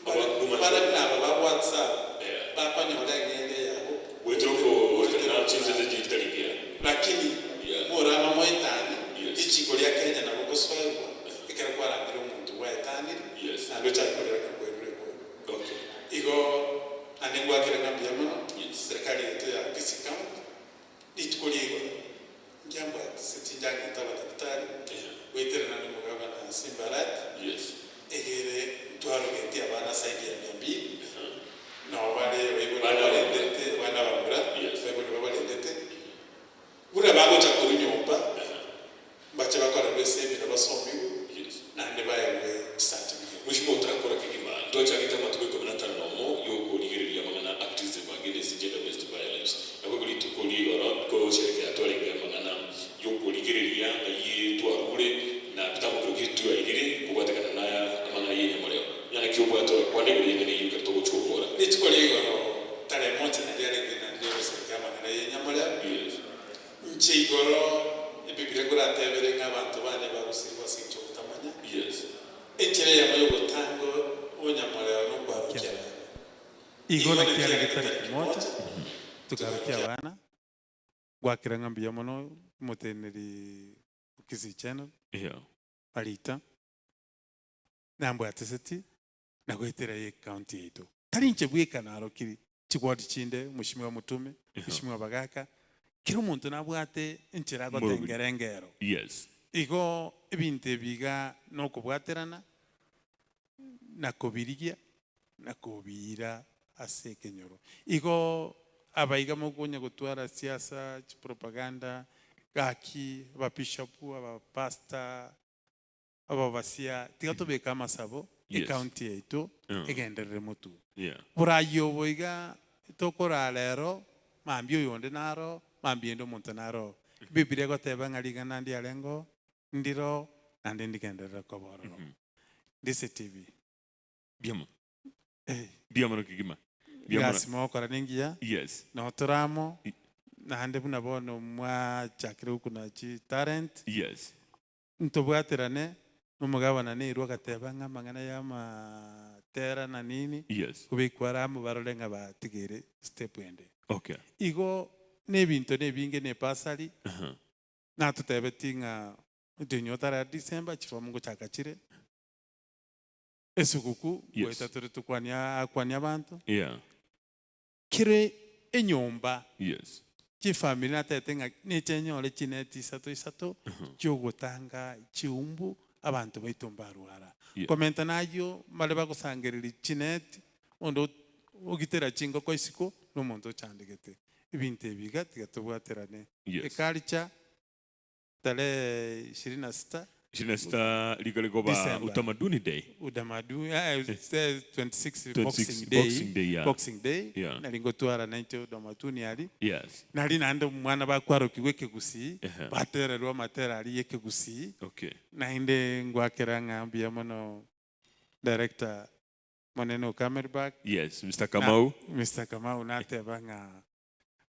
D: Abakuma-
F: Mbare buna aba ba WhatsApp
D: Yeah.
F: bakonyora eng'ende yabo
D: Goetera okogoetera chinsese chitari ngiya.
F: Lakini
D: Yeah.
F: morama moetanie
D: Yes.
F: richiko ria Kenya nabo gosoegwa. Inche igoro Ebibilia nkoratebere ng'a abanto bane bagosirigwe ase engencho y'ogotamanya. Enchera eyemo y'ogotanga obonyamorero nokwarokia abana.
E: Igo naki arenge tariki moja, tukarokia abana, gwakera ng'a mbuya mono omoteneneri o Kisii Channel, Marita, nambwateseti na goetera ecounty yaito. Tari inche bweka narokiri chiward chinde, Mweshimiwa Mutume, Mweshimiwa Bagaka, kera omonto nabwate enchera agotengera engero.
D: Yes.
E: Igo ebinto ebi iga nokobwaterana, na kobirigia, na kobiira ase ekenyoro. Igo abaiga mokonya gotwara siasa, chipropaganda, gaki, ababishop, abapastor, Ababasia, tiga tobeke amasabo
D: Yes.
E: ecounty yaito
D: Yeah.
E: egenderere motwe.
D: Yeah.
E: Borayi obo iga tokoraa rero, mambia oyonde naro, mambia ende omonto naro. Ebibilia egoteba ng'a ring'ana ndiarengeo, ndiro, naende ndigenderere koba ororo. Ndise TV.
D: Mbuya
E: Eh,
D: Mbuya mono kegima. Mbuya mono.
E: egasi mogokora nengiya,
D: Yes.
E: notore amo, naende buna bono mwachakire gokuna chitalent,
D: Yes.
E: Ntobwaterane nomogabana nerwo agateba ng'a amang'ana y'amatera na nini
D: Yes.
E: kobekwa are amo barore ng'a batigere step ende.
D: Okay.
E: Igo nebinto nebinge ne ebasari
D: Aha.
E: natotebeti ng'a otienyi otara December chifomu ngochaka chire, esuguku
D: Yes.
E: ngoeta tore tokwania akwania abanto,
D: Yeah.
E: kere enyomba
D: Yes.
E: Chifamiri natebete ng'a nechenyore chineti isato isato chi'ogotanga chiumbu abanto baito mbarwara.
D: Yeah.
E: Komenta nayio mbare bagosangereria chineti, onde ogitera chingoko isiko na omonto ochandegete. Ebinto ebi iga tiga tobwaterane.
D: Yes.
E: Eculture tarehe ishirini na sita.
D: 26 riko rikoba
E: December.
D: Utamaduni Day.
E: Utamaduni, eh, eh, 26
D: 26
E: Boxing Day,
D: Boxing Day, yeah.
E: Boxing Day,
D: Yeah.
E: nari ngotwara nainche utamaduni aria.
D: Yes.
E: Nari naende omwana bakwarokigwa ekegusii,
D: Ehe.
E: batererwa amatera aria y'ekegusii,
D: Okay.
E: naende ngwakera ng'a mbuya mono director monene o Camelback,
D: Yes, Mr. Kamau.
E: Na, Mr. Kamau nateba ng'a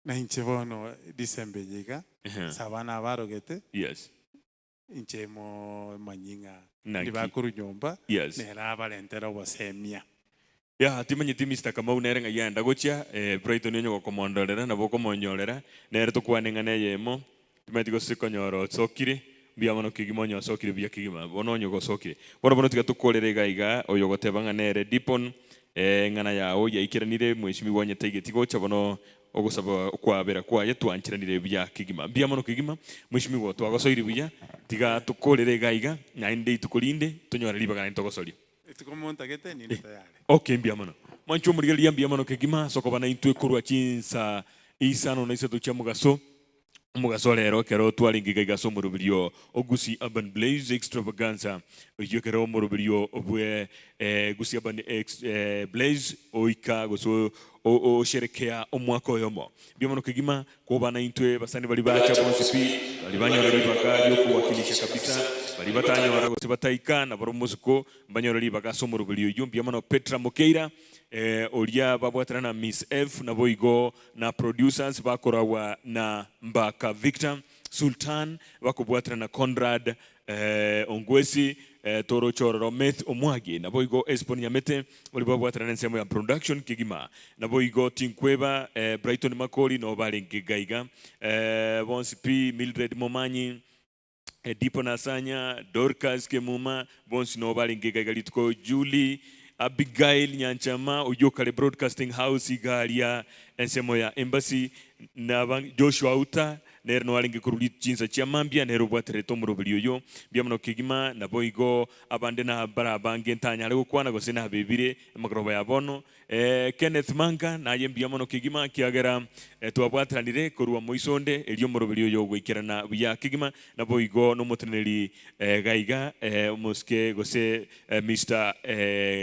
E: nainche bono December eye iga,
D: Ehe.
E: ase abana abarogete,
D: Yes.
E: inche momanyi ng'a
D: Naki.
E: ndibakorwa nyomba,
D: Yes.
E: nere abarentere obosemia.
D: Yeah, timanyeti Mister Kamau nere ng'ai aenda gochia, eh, Brighton onye gokomondorera nabo okomonyorera, nere tokwane eng'ana eyemo, timanyeti gose konyora osokire, mbuya mono kegima onye osokire buya kegima, bono onye gosokire. Bono bono tiga tokorere iga iga, oyo ogoteba ng'a nere Dipon, eh, eng'ana yao yaikeranire, mweshimiwa onye taigeti gocha bono Ogosaba okwabera kwaye twancheranire buya kegima. Mbuya mono kegima, mweshimiwa twagosoirie buya, tiga tokorere iga iga, naende ituko rinde tonyore ribaga naende togosoria.
E: Rituko montagete ninde tayari.
D: Okay, mbuya mono. Mwanche omorigereria mbuya mono kegima ase okoba naintwe korwa chinsa isano na isato chia mogaso, omogaso rero ekero twarenge iga iga ase omoroberio o Gusii Urban Blaze Extravaganza, oyio ekero omoroberio bwe Gusii Urban Ex Blaze oika gose osherekea omwaka oyomo. Mbuya mono kegima koba naintwe basani baria bacha bonsi pi, baria banyora ribaga riokowakilisha kabisa, baria batanyora gose bataika nabarobwo mosuko mbanyore ribaga ase omoroberio oyio. Mbuya mono Petra Mokeira oria babwatana na Miss F naboigo na producers bakoragwa na Mbaka Victor, Sultan bakobwatana na Conrad Ongwesi, toroche ororo Meth Omwagi, naboigo Esbon Nyamete baria babwatana nensemo ya production kegima, naboigo Tinkweba, Brighton Makori noo barenge gaiga bonsi pi, Mildred Momanyi, Dipo Nasanya, Dorcas Kemuma, bonsi noo barenge iga iga rituko Julie, Abigail Nyanchama, oyio okare Broadcasting House iga aria ensemo ya Embassy, na Joshua Auta, nere noo arenge korwa chinsa chia mambia, nere obwaterete omoroberi oyo mbuya mono kegima, naboigo abande nabare abange ntanyare gokwana gose nabebire emagoroba ya bono. Kenneth Manga, naye mbuya mono kegima ekiagera twabwateranire korwa moiso onde, erio omoroberi oyo ogoikerana buya kegima, naboigo nomoteneneri gaiga omosike gose Mister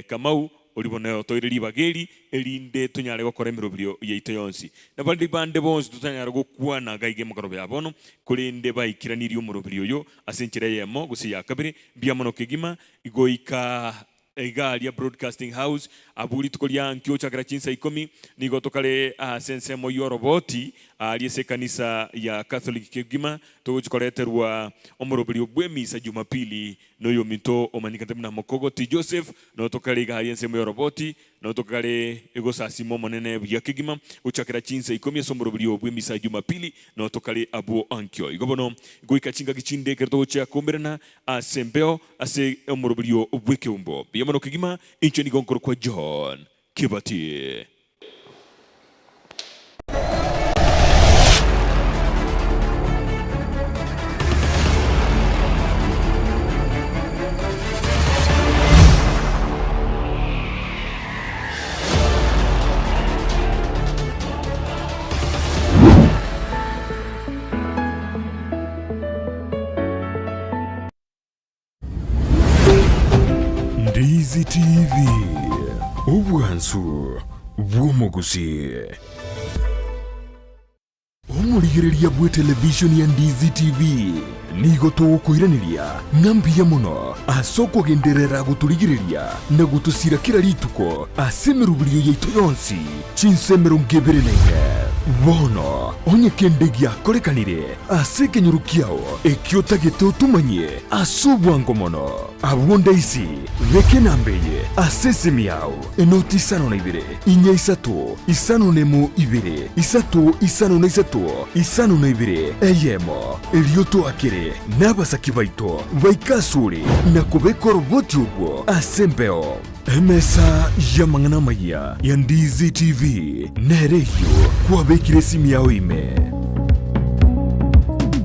D: Kamau, oria bono otoire ribaga eri, erinde tonyare gokora emeroberio yaito yonsi. Na baria bande bonsi totanyara gokwana gaiga emegoroba ya bono, korende baikeranirie omoroberi oyo ase enchera eyemo gose eya kabere, mbuya mono kegima, goika. Iga ria Broadcasting House, abwo rituko ria ankio gochakera chinsa ikomi, nigo tokare ase ensemo y'oroboti aaria ase ekanisa ya Catholic kegima, togochia koreterwa omoroberio bw'emisa Jumapili noyominto omanyekete buna Mokogoti Joseph, no tokare iga aria ensemo y'oroboti, no tokare gosasima Omonene buya kegima gochakera chinsa ikomi ase omoroberio bw'emisa Jumapili, no tokare abwo ankio. Igo bono goika chingaki chinde ekero togochia koumerana ase embeo ase omoroberio bw'ekeumbo. Buya mono kegima, inche nigo nkorokwa John Kibati.
A: Ndizi TV, obwansu bw'omogusii. Omorigereria bw'etelevishoni ya Ndizi TV nigo togokoiraneria ng'a mbuya mono ase okogenderera gotorigereria na gotosira kera rituko ase emeroberio yaito yonsi chinsa 24. Bono onye kende giakorekanire ase ekenyoro kiao ekio otagete otomanyie ase obwango mono, abwo ndaisi beka enamba eye ase esimi yao, enoti isano na ibere, inya isato, isano nemo ibere, isato isano na isato, isano na ibere, eyemo. Erio toakere nabasaki baito baike asore na kobeka oroboti orwo ase embeo. Emesa y'amang'ana amayia ya Ndizi TV nere eyio kwabekire esimi yao ime.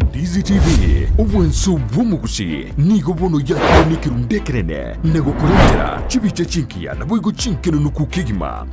A: Ndizi TV, obwanso bw'omogusi, nigo bono yakire nekerundu ekenene na gokorentera chibicha chingiya naboigo chinkenunuku kegima.